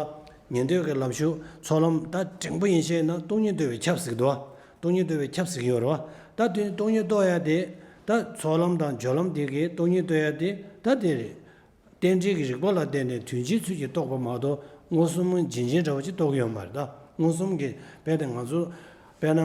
ཉན་ཐོས་ཀྱི་ལམ་ཞུགས་ཚོགས་ལམ་ད་འབྲིང་པོ་ཡིན་ཕྱིར་ན་སྟོང་ཉིད་རྟོགས་པའི་ཁྱབ་ཟེར་གྱི་འདུག་སྟོང་ཉིད་རྟོགས་པའི་ཁྱབ་ཟེར་གྱི་ཡོད་རེད་བ། ད་དེ་སྟོང་ཉིད་རྟོགས་ཡ་དེ། ད་ཚོགས་ལམ་དང་སྦྱོར་ལམ་དེ་གའི་སྟོང་ཉིད་རྟོགས་ཡ་དེ་ད་དེ་རེད། རྟེན་འབྲེལ་གྱི་རིགས་པ་ལ་བརྟེན་ནས་དོན་སྤྱིའི་ཚུལ་གྱིས་རྟོགས་པ་མ་གཏོགས། མངོན་སུམ་རྗེན་རྗེན་འདྲ་བོ་ཅིག་རྟོགས་ཀྱི་ཡོད་མ་རེད། ད་མངོན་སུམ་གྱི་དཔེ་དེ་ང་ཚོ་དཔེར་ན་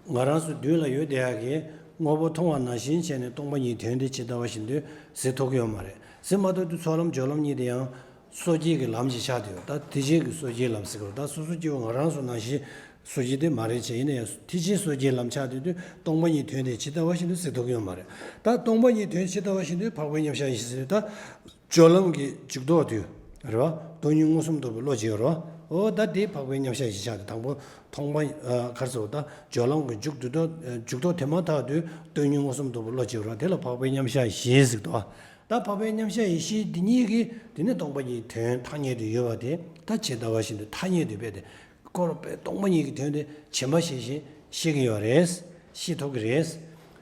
ང་རང་ཚོ་མདུན་ལ་ཡོད་བསྡད་ཡ་གི་དངོས་པོ་མཐོང་བ་ནང་བཞིན་བྱས་ནས་སྟོང་པ་ཉིད་དོན་དེ་ཇི་ལྟ་བ་བཞིན་དུ་གཟིགས་ཐུབ་ཀྱི་ཡོད་མ་རེད། གཟིགས་མ་ཐུབ་དུས་ཚོགས་ལམ་སྦྱོར་ལམ་གཉིས་དེ་ཡང་སོ་སྐྱེའི་གི་ལམ་ཞིག་ཆགས་བསྡད་ཡོད། ད་དེ་བཞིན་གྱི་སོ་སྐྱེའི་ལམ་ཟེར་གི་རེད། ད་སོ་སོ་སྐྱེ་བོ་ང་རང་ཚོ་ནང་བཞིན་སོ་སྐྱེ་དེ་མ་རེད་བྱས། ཡིན་ན་ཡང་ཐེག་ཆེན་སོ་སྐྱེའི་ལམ་ཆགས་བསྡད་དུས་སྟོང་པ་ཉིད་དོན་དེ་ཇི་ལྟ་བ་བཞིན་དུ་གཟིགས་ཐུབ་ཀྱི་ཡོད་མ་རེད། ད་སྟོང་པ་ཉིད་དོན་ཇི་ལྟ་བ་བཞིན་དུ་འཕགས་པའི་མཉམ་གཞག་ཡེ་ཤེས་ཟེར་དུས། ད་སྦྱོར་ལམ་གྱི་འཇུག་ལྡོག་དུས་རེད་བ། སྟོང་ཉིད་མངོན་སུམ་རྟོགས་པའི་བློ་ཅིག་ཡོད་རེད་བ། འོ་ད་དེ་འཕགས་པའི་མཉམ་གཞག་ཡེ་ཤེས་ཆགས་ཏེ། དང་པོ་མཐོང་བ་ཨ་ག་རེ་ཟེར་བ། ད་སྦྱོར་ལམ་གྱི་འཇུག་ལྡོག་འཇུག་ལྡོག་དེ་མ་ཐག་ཏུ་སྟོང་ཉིད་མངོན་སུམ་རྟོགས་པའི་བློ་ཅིག་ཡོད་རེད་བ། དེ་ལ་འཕགས་པའི་མཉམ་གཞག་ཡེ་ཤེས་ཟེར་གི་འདུག་བ། ད་འཕགས་པའི་མཉམ་གཞག་ཡེ་ཤེས་འདི་ཉིད་ཀྱིས་དེ་ནི་སྟོང་པ་ཉིད་དོན་ཐ་སྙད་དུ་ཡོད་པ་དེ་ད་ཇི་ལྟ་བ་བཞིན་དུ་ཐ་སྙད་དུ་སྦས་ཏེ། སྐོར་པའི་སྟོང་པ་ཉིད་ཀྱི་དོན་དེ་ཇི་མ་ཇི་བཞིན་ཤེས་ཀྱི་ཡོད་རེད། ཤེས་ཐུབ་ཀྱི་རེད།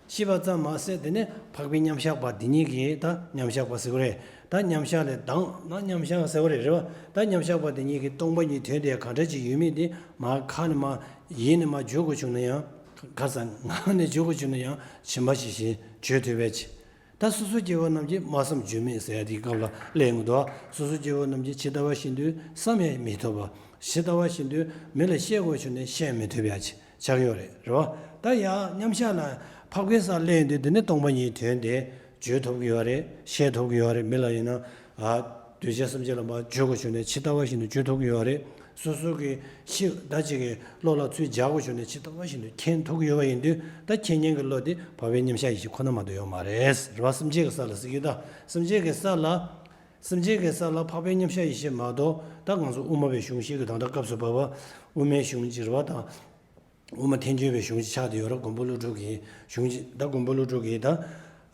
ཤེས་པ་ཙམ་མ་ཟད། དེ་ནས་འཕགས་པའི་མཉམ་གཞག་པ་འདི་ཉིད་ཀྱིས། ད་མཉམ་གཞག་པ་ཟེར་བ་རེད། ད་མཉམ་གཞག་ལས་ལྡང་ན་མཉམ་གཞག་ཟེར་བ་རེད། རེད་བ། ད་མཉམ་གཞག་པ་འདི་ཉིད་ཀྱིས་སྟོང་པ་ཉིད་དོན་དེ་གང་འདྲ་ཅིག་ཡོད་མེད་དེ་མར་ཁ་ནས་མར་ཡིད་ནས་མར་བརྗོད་དགོས་བྱུང་ན་ཡང་། ག་ས་ངག་ནས་བརྗོད་དགོས་བྱུང་ན་ཡང་ཇི་མ་ཇི་བཞིན་བརྗོད་ཐུབ་པའི་ཕྱིར། ད་སོ་སོ་སྐྱེ་བོ་རྣམས་ཀྱིས་སྨྲ་བསམ་བརྗོད་མེད་ཟེར་ཡ་དེའི་སྐབས་ལ་གླེང་གི་འདུག་སོ་སོ་སྐྱེ་བོ་རྣམས་ཀྱིས་ཇི་ལྟ་བ་བཞིན་དུ་བསམ་ཡང་མི་ཐུབ་པ། ཇི་ལྟ་བ་བཞིན་དུ་མི་ལ་བཤད་དགོས་བྱུང་ནས་བཤད་མི་ཐུབ་ཡ་ཆགས་ཡོད་རེད། རེད་བ། ད་ཡང་མཉམ་གཞག་ལ་འཕགས་པའི་སར་སླེབས་དུས་དེ་ནི་སྟོང་པ་ཉིད་དོན་དེ་བརྗོད་ཐུབ་ཀྱི་ཡོད་རེད། བཤད་ཐུབ་ཀྱི་ཡོད་རེད། མི་ལ་ཡིན་ན་ཨ་གདུལ་བྱ་སེམས་ཅན་ལ་མར་བརྗོད་དགོས་བྱུང་ནས་ཇི་ལྟ་བ་བཞིན་དུ་བརྗོད་ཐུབ་ཀྱི་ཡོད་རེད། སོ་སོ་གི་ཤེས་ད་ཅིག་གི་བློ་ལ་ཚུར་འཇགས་དགོས་བྱུང་ནས་ཇི་ལྟ་བ་བཞིན་དུ་མཁྱེན་ཐུབ་ཀྱི་ཡོད་པ་ཡིན་དུས། ད་མཁྱེན་མཁན་གྱི་བློ་དེ་འཕགས་པའི་མཉམ་གཞག་ཡེ་ཤེས་ཁོ་ན་མ་གཏོགས་ཡོད་མ་རེད། རེད་བ། སེམས་བསྐྱེད་ཀྱི་ས་ལ་ཟེར་གྱི། ད་སེམས་བསྐྱེད་ཀྱི་ས་ལ། སེམས་བསྐྱེད་ཀྱི་ས་ལ་འཕགས་པའི་མཉམ་གཞག་ཡེ་ཤེས་མ་གཏོགས། ད་ང་ཚོ་དབུ་མ་པའི་གཞུང་བཤད་ཀྱི་དང་། ད་སྐབས་སུ་བབ་པ་དབུ་མའི་གཞུང་ཅིག་རེད་བ། དང་དབུ་མ་ཐལ་འགྱུར་བའི་གཞུང་ཅིག་ཆགས་བསྡད་ཡོད་རེད། མགོན་པོ་ཀླུ་སྒྲུབ་ཀྱི་གཞུང་ཅིག་ད་མགོན་པོ་ཀླུ་སྒྲུབ་ཀྱི་ད་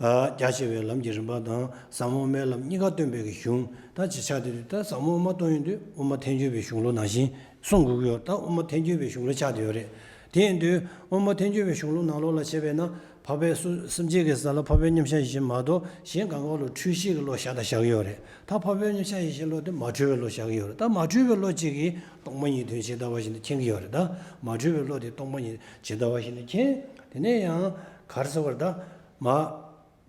ཨ་རྒྱ་ཆེ་བའི་ལམ་གྱི་རིམ་པ་དང་ཟབ་མོ་དབུ་མའི་ལམ་གཉིས་ཀ་སྟོན་པའི་གི་གཞུང་ད་ཅིག་ཆགས་བསྡད་དུས། ད་ཟབ་མོ་དབུ་མ་སྟོན་ཡོང་དུས་དབུ་མ་ཐལ་འགྱུར་བའི་གཞུང་ལུགས་ནང་བཞིན་གསུང་དགོས་ཀྱི་ཡོད། ད་དབུ་མ་ཐལ་འགྱུར་བའི་གཞུང་ལུགས་ཆགས་བསྡད་ཡོད་རེད། དེ་ཡིན་དུས་དབུ་མ་ཐལ་འགྱུར་བའི་གཞུང་ལུགས་ནང་ལོགས་ལ་བྱས་པས་ན། འཕགས་པའི་སུ་སེམས་བསྐྱེད་ཀྱི་ས་ལ་འཕགས་པའི་མཉམ་གཞག་ཡེ་ཤེས་མ་གཏོགས། གཞན་གང་ག་ལ་འཁྲུལ་ཤེས་ཀྱི་བློ་བཞག་དང་བཞག་གི་ཡོད་རེད། ད་འཕགས་པའི་མཉམ་གཞག་ཡེ་ཤེས་བློ་དེ་མ་འཁྲུལ་བའི་བློ་བཞག་གི་ཡོད་རེད། ད་མ་འཁྲུལ་བའི་བློ་གཅིག་གིས་སྟོང་པ་ཉིད་དོན་ཇི་ལྟ་བ་བཞིན་དུ་མཁྱེན་གྱི་ཡོད་རེད། ད་མ་འཁྲུལ་བའི་བློ་དེ་སྟོང་པ་ཉིད་ཇི་ལྟ་བ་བཞིན་དུ་མཁྱེན། དེ་ནས་ཡང་ག་རེ་ཟེར་བ་རེད། ད་མ་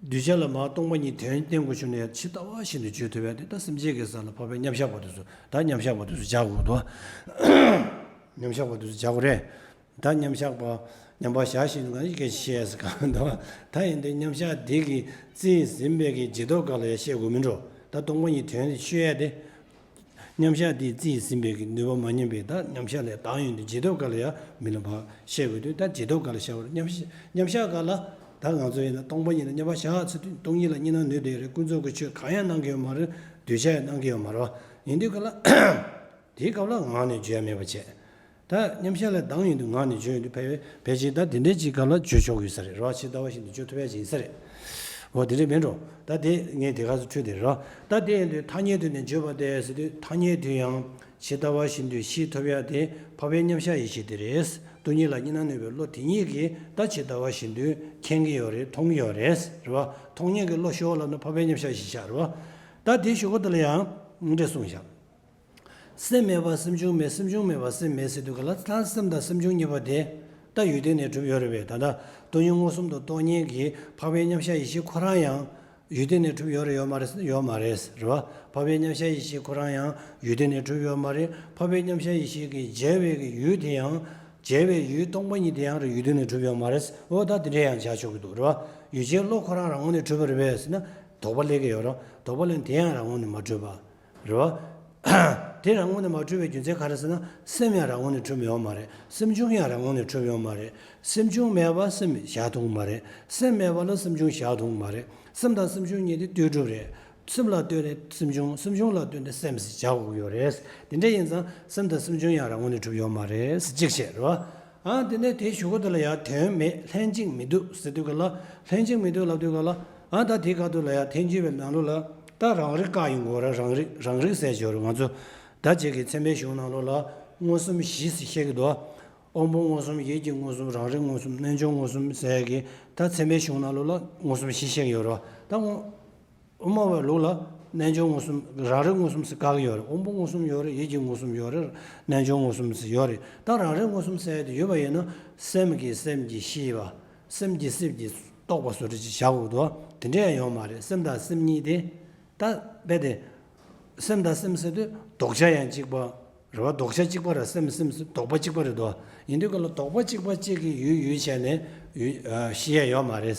གདུལ་བྱ་ལ་མར་སྟོང་པ་ཉིད་དོན་བསྟན་དགོས་བྱུང་ནས་ཇི་ལྟ་བ་བཞིན་དུ་བརྗོད་ཐུབ་པ་དེ། ད་སེམས་བསྐྱེད་ཀྱི་ས་ལ་འཕགས་པའི་མཉམ་གཞག་པ་དེ་ཚོ། ད་མཉམ་གཞག་པ་དེ་ཚོ་སྦྱར་དགོས་འདུག་མཉམ་གཞག་པ་དེ་ཚོ་སྦྱར་དགོས་རེད། ད་མཉམ་གཞག་པ་མཉམ་པར་བཞག་བཞིན་དུ་གང་ཞིག་སྐད་ཆ་བཤད་ཡ་ཟེར་གང་འདུག་ད་ཡིན་དུས་མཉམ་གཞག་འདི་གི་རྩིས་ཟིན་པའི་གི་རྗེས་ཐོབ་སྐབས་ལ་ཡང་བཤད་དགོས་མིན་འགྲོ། ད་སྟོང་པ་ཉིད་དོན་ཤོད་ཡ་དེ། མཉམ་གཞག་འདིའི་རྩིས་ཟིན་པའི་གི་ནུས་པ་མ་ཉམས་པས། ད་མཉམ་གཞག་ལས་ལྡང་ཡོང་དུས་རྗེས་ཐོབ་སྐབས་ལ་ཡང་མི་ལ་བ་བཤད་དགོས་དུས། ད་རྗེས་ཐོབ་སྐབས་ལ་བཤད་པར། མཉམ་གཞག་མཉམ་གཞག་སྐབས་ལ་ད་ང་ཚོ་ཡིན་ན་སྟོང་པ་ཉིད་ལ་མཉམ་པར་བཞག་ཚུལ་དུས། སྟོང་ཉིད་ལ་གཉིས་སྣང་ནུས་ལྡན་རེད། ཀུན་རྫོབ་ཀྱི་ཆོས་གང་ཡང་སྣང་གི་ཡོད་མ་རེད། གདུལ་བྱ་ཡང་སྣང་གི་ཡོད་མ་རེད། ཡིན་དུས་སྐབས་ལ། དེའི་སྐབས་ལ་ངག་ནས་བརྗོད་ཡ་མེད་པ་བྱས། ད་མཉམ་གཞག་ལས་ལྡང་ཡོང་དུས་ངག་ནས་བརྗོད་ཡོང་དུས། ཕལ་ཕལ་ཆེར་ད་དེ་འདྲའི་ཅིག་སྐབས་ལ་བརྗོད་ཆོག་གི་ཡོད་ས་རེད། རེད་བ། ཇི་ལྟ་བ་བཞིན་དུ་བརྗོད་ཐུབ་ཡ་ཅིག་ཡིན་ས་རེད། འོ་དེ་འདྲ་མིན་འགྲོ། ད་དེ་ངས་དེ་ག་ཚོད་འཕྲོས་དེ་རེད་བ། ད་དེ་ཡིན་དུས་ཐ་སྙད་དུ་ནི་བརྗོད་པ་སྟེ་ཟེར་དུས། ཐ་སྙད་དུ་ཡང་ཇི་ལྟ་བ་བཞིན་དུ་ཤེས་ཐུབ་ཡ་དེ་འཕགས་པའི་མཉམ་གཞག་ཡེ་ཤེས་དེ་རེད། སྟོང་ཉིད་ལ་གཉིས་སྣང་ནུས་པའི་བློ་དེ་ཉིད་ཀྱིས་ད་ཇི་ལྟ་བ་བཞིན་དུ་མཁྱེན་གྱི་ཡོད་རེད། མཐོང་གི་ཡོད་རེད། རེད་བ། མཐོང་ཉིད་ཀྱི་བློ་ཞུ་བ་ལབ་ན་འཕགས་པའི་མཉམ་གཞག་བཞི་ཤག་རེད་བ། ད་དེའི་གཞུག་གུ་དེ་ལ་ཡང་འདི་འདྲ་གསུངས་ཤག་སེམས་མེད་པར་སེམས་བྱུང་མེད། སེམས་བྱུང་མེད་པར་སེམས་མེད་ཟེར་དུས་ག་ལ། ད་སེམས་དང་སེམས་བྱུང་གཉིས་པོ་དེ་ད་ཡུལ་དེ་ནས་གྲུབ་ཡོད་རེད་པས། ད་ལྟ་སྟོང་ཉིད་མངོན་སུམ་དུ་རྟོགས་ཉིད་ཀྱི་འཕགས་པའི་མཉམ་གཞག་ཡེ་ཤེས་ཁོ་རང་ཡང་ཡུལ་དེ་ནས་གྲུབ་ཡོད་རེད་ཡོད་མ་རེད། ཡོད་མ་རེད། རེད་བ། འཕགས་པའི་མཉམ་གཞག་ཡེ་ཤེས་ཁོ་རང་ཡང་ཡུལ་དེ་ནས་གྲུབ་ཡོད་མ་རེད། འཕགས་པའི་མཉམ་གཞག་ཡེ་ཤེས་ཀྱི་མཇལ་བའི་གི་ཡུལ་དེ་ཡང་མཇལ་བའི་ཡུལ་སྟོང་པ་ཉིད་དེ་ཡང་རེད། ཡུལ་དེ་ནས་གྲུབ་ཡོད་མ་རེད། འོ་ད་དེ་འདྲས་ཡང་བྱ་ཆོག་གི་འདུག་རེད་བ། ཡུལ་ཅན་བློ་ཁོ་རང་རང་ངོས་ནས་གྲུབ་པ་རེད་པས་ཟེར་ན་དོགས་པ་སླེབས་ཀྱི་ཡོད་རེད། དོགས་པ་སླེབས་དེ་ཡང་རང་ངོས་ནས་མ་གྲུབ་པ། རེད་བ། དེ་རང་ངོས་ནས་མ་གྲུབ་པའི་རྒྱུ་མཚན་ག་རེ་ཟེར་ན། སེམས་ཡང་རང་ངོས་ནས་གྲུབ་ཡོད་མ་རེད། སེམས་བྱུང་ཡང་རང་ངོས་ནས་གྲུབ་ཡོད་མ་རེད། སེམས་བྱུང་མེད་པར་སེམས་བཞག་ཐུབ་མ་རེད། སེམས་མེད་པ་ལ་སེམས་བྱུང་བཞག་ཐུབ་མ་རེད། སེམས་དང་སེམས་བྱུང་གཉིས་དེ་ལྟོས་གྲུབ་རེད། སེམས་ལ་ལྟོས་ནས་སེམས་བྱུང་། སེམས་བྱུང་ལ་ལྟོས་ནས་སེམས་ཟེར་བཞག་དགོས་ཀྱི་ཡོད་རེད། དེ་འདྲ་ཡིན་ཙང་སེམས་དང་སེམས་བྱུང་ཡང་རང་ངོས་ནས་གྲུབ་ཡོད་མ་རེད་ཟེར་གཅིག་བཤད་རེད་བ། ཨ་དེ་ནས་དེའི་གཞུག་གུ་དེ་ལ་ཡང་དོན་མེད་ལྷན་ཅིག་མི་འདུག་ཟེར་དུས་ག་ལ། ལྷན་ཅིག་མི་འདུག་ལབ་དུས་ག་ལ། ཨ་ད་དེའི་སྐབས་དུ་ལ་ཡང་ཐལ་འགྱུར་བའི་ནང་ལོགས་ལ་ད་རང་རིག་བཀག་ཡོང་གི་ཡོད་རེད། རང་རིག་རང་རིག་ཟེར་གྱི་ཡོད་རེད། ང་ཚོ་ད་ཅིག་གི་ཚད་མའི་གཞུང་ནང་ལོགས་ལ་མངོན་སུམ་བཞི་ཟེར་བཤད་ཀྱི་འདུག་དབང་པོ་མངོན་སུམ། ཡིད་ཀྱི་མངོན་སུམ། རང་རིག་མངོན་སུམ། རྣལ་འབྱོར་མངོན་སུམ་ཟེར་ཡ་གི་ད་ཚད་མའི་གཞུང་ནང་ལོགས་ལ་མངོན་སུམ་བཞི་བཤད་ཀྱི་ཡོད་རེད་བ། ད་དབང་དབུ་མ་པའི་ལུགས་ལ་རྣལ་འབྱོར་མངོན་སུམ། རང་རིག་མངོན་སུམ་ཟེར་བཀག་གི་ཡོད་རེད། དབང་པོ་མངོན་སུམ་ཡོད་རེད། ཡིད་ཀྱི་མངོན་སུམ་ཡོད་རེད། རྣལ་འབྱོར་མངོན་སུམ་ཟེར་ཡོད་རེད། ད་རང་རིག་མངོན་སུམ་ཟེར་ཡ་དེ་ཡོད་པ་ཡིན་ན་སེམས་ཀྱིས་སེམས་ཀྱིས་ཤེས་པ། སེམས་ཀྱིས་སེམས་ཀྱིས་རྟོགས་པ་བཟོ་འདྲ་ཅིག་བྱ་དགོས་འདུག་དེ་འདྲ་ཡང་ཡོད་མ་རེད། སེམས་དང་སེམས་གཉིས་དེ་ད་རྦད་དེ་སེམས་དང་སེམས་ཟེར་དུས་ལྡོག་བྱ་ཡང་གཅིག་པ། རེད་བ། ལྡོག་བྱ་གཅིག་པ་རེད། སེམས་སེམས་ལྡོག་པ་གཅིག་པ་རེད་དོ། ཡིན་དུས་ག་ལ་ལྡོག་པ་གཅིག་པ་གཅིག་གི་ཡུལ་ཡུལ་བྱས་ནས་ཡུལ་ཨ་ཤེས་ཡ་ཡོད་མ་རེད།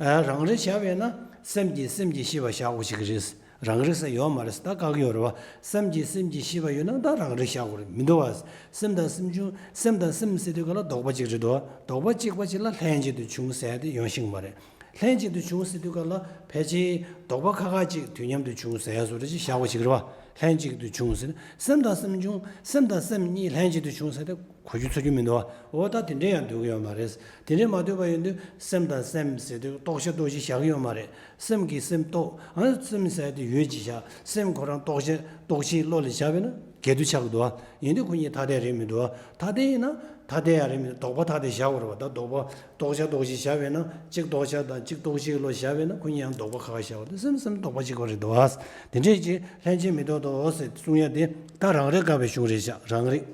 ཨ་རང་རིག་བྱ་བས་ན་སེམས་ཀྱིས་སེམས་ཀྱིས་ཤེས་པ་བཞག་དགོས་ཀྱི་རེད། རང་རིག་ས་ཡོད་མ་རེད། ད་བཀག་གི་ཡོད་རེད་བ། སེམས་ཀྱིས་སེམས་ཀྱིས་ཤེས་པ་ཡོད་ན་ད་རང་རིག་བཞག་དགོས་རེད། མི་འདུག་བ། སེམས་དང་སེམས་བྱུང་། སེམས་དང་སེམས་ཟེར་དུས་ག་ལ་ལྡོག་པ་གཅིག་རེད་དོ། ལྡོག་པ་གཅིག་པ་གཅིག་ལ་ལྷན་ཅིག་ཏུ་བྱུང་ཟེར་ཡ་དེ་ཡོང་ཤེས་མ་རེད། ལྷན་ཅིག་ཏུ་བྱུང་ཟེར་དུས་ག་ལ་ཕལ་ཆེར་ལྡོག་པ་ཁ་ཁ་ཅིག་དུས་མཉམ་དུ་བྱུང་ཟེར་ཡ་བཟོ་འདྲ་ཅིག་བཞག་པ་ཞིག་རེད་བ། ལྷན་ཅིག་ཏུ་བྱུང་ཟེར། སེམས་དང་སེམས་བྱུང་། སེམས་དང་སེམས་གཉིས་ལྷན་ཅིག་ཏུ་བྱུང་ཟེར་ཏེ་གོ་རྒྱུ་ཚོར་རྒྱུ་མི་འདུག་བ། འོ་ད་དེ་འདྲས་ཡང་འདོད་ཀྱི་ཡོད་མ་རེད། དེ་འདྲས་མ་འདོད་པ་ཡིན་དུས་སེམས་དང་སེམས་ཟེར་དུས་རྟོགས་བྱ་རྟོགས་གཞི་བཞག་གི་ཡོད་མ་རེད། སེམས་ཀྱིས་སེམས་རྟོགས། ཨ་སེམས་ཟེར་དུས་ཡུལ་གྱི་བཞག་སེམས་ཁོ་རང་རྟོགས་བྱ་རྟོགས་གཞིའི་བློ་ལ་བཞག་པས་ན་འགལ་འདུ་ཆགས་ཀྱི་འདུག་བ། ཡིན་དུས་ཁོ་གཉིས་ཐ་དད་རེད་མི་འདུག་བ། ཐ་དད་ཡིན་ན། ཐ་དད་ཡང་རེད་མི་འདུག་ལྡོག་པ་ཐ་དད་བཞག་དགོས་རེད་བ། ད་ལྡོག་པ་རྟོགས་བྱ་རྟོགས་གཞི་བཞག་པས་ན་གཅིག་རྟོགས་བྱ་དང་གཅིག་རྟོགས་གཞིའི་བློ་བཞག་པས་ན་ཁོ་གཉིས་ཡང་ལྡོག་པ་ཁ་ཁ་བཞག་པ་དེ་སེམས་སེམས་ལྡོག་པ་གཅིག་པ་རེད་འདུག་བ། དེ་འདྲས་ཀྱི་ལྷན་ཅིག་མི་འདོད་དོ་ཟེར་གསུང་ཡ་དེ་ད་རང་རིག་བཀག་པའི་གཞུང་རེད་བཞག་རང་རིག་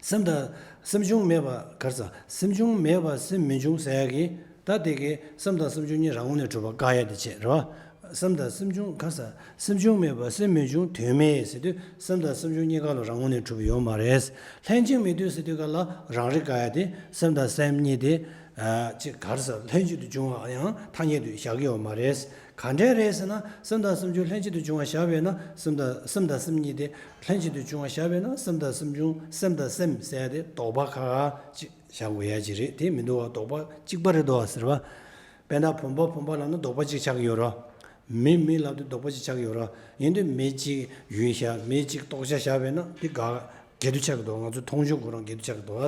སེམས་དང་སེམས་བྱུང་མེད་པ་ག་རེ་ཟ། སེམས་བྱུང་མེད་པ་སེམས་མི་འབྱུང་ཟེར་ཡ་གི་ད་དེ་གི་སེམས་དང་སེམས་བྱུང་གཉིས་རང་ངོས་ནས་གྲུབ་པ་བཀག་ཡ་དེ་བྱས་རེད་བ། སེམས་དང་སེམས་བྱུང་ག་རེ་ཟ། སེམས་བྱུང་མེད་པ་སེམས་མི་འབྱུང་དོན་མེད་ཟེར་དུས་སེམས་དང་སེམས་བྱུང་གཉིས་ཀ་ལ་རང་ངོས་ནས་གྲུབ་པ་ཡོད་མ་རེད། ལྷན་ཅིག་མི་འདོད་ཟེར་དུས་ག་ལ་རང་རིག་བཀག་ཡ་དེ་སེམས་དང་སེམས་གཉིས་དེ་ཨ་ཅིག་ག་རེ་ཟ། ལྷན་ཅིག་ཏུ་འབྱུང་བ་ཡང་ཐ་སྙད་དུ་བཞག་གི་ཡོད་མ་རེད། ག་འདྲས་རེད་ཟེར་ན་སེམས་དང་སེམས་བྱུང་ལྷན་ཅིག་ཏུ་འབྱུང་བ་བཞག་པས་ན་སེམས་དང་སེམས་དང་སེམས་གཉིས་དེ་ལྷན་ཅིག་ཏུ་འབྱུང་བ་བཞག་པས་ན་སེམས་དང་སེམས་བྱུང་སེམས་དང་སེམས་ཟེར་ཡ་དེ་ལྡོག་པ་ཁ་ཁ་ཅིག་བཞག་དགོས་ཡ་ཅིག་རེད། དེ་མི་འདུག་བ། ལྡོག་པ་གཅིག་པ་རེད་འདུག་བ་ཟེར་བ། དཔེར་ན་བུམ་པ་བུམ་པ་ལབ་ན་ལྡོག་པ་གཅིག་ཆགས་ཀྱི་ཡོད་རེད། མི་མི་ལབ་དུས་ལྡོག་པ་གཅིག་ཆགས་ཀྱི་ཡོད་རེད། ཡིན་དུས་མི་གཅིག་ཡུལ་བཞག་མི་གཅིག་རྟོགས་བྱ་བཞག་པས་ན་དེ་འགལ་འགལ་འདུ་ཆགས་ཀྱི་འདུག་ང་ཚོ་མཐོང་ཆོས་ཁོ་རང་འགལ་འདུ་ཆགས་ཀྱི་འདུག་བ།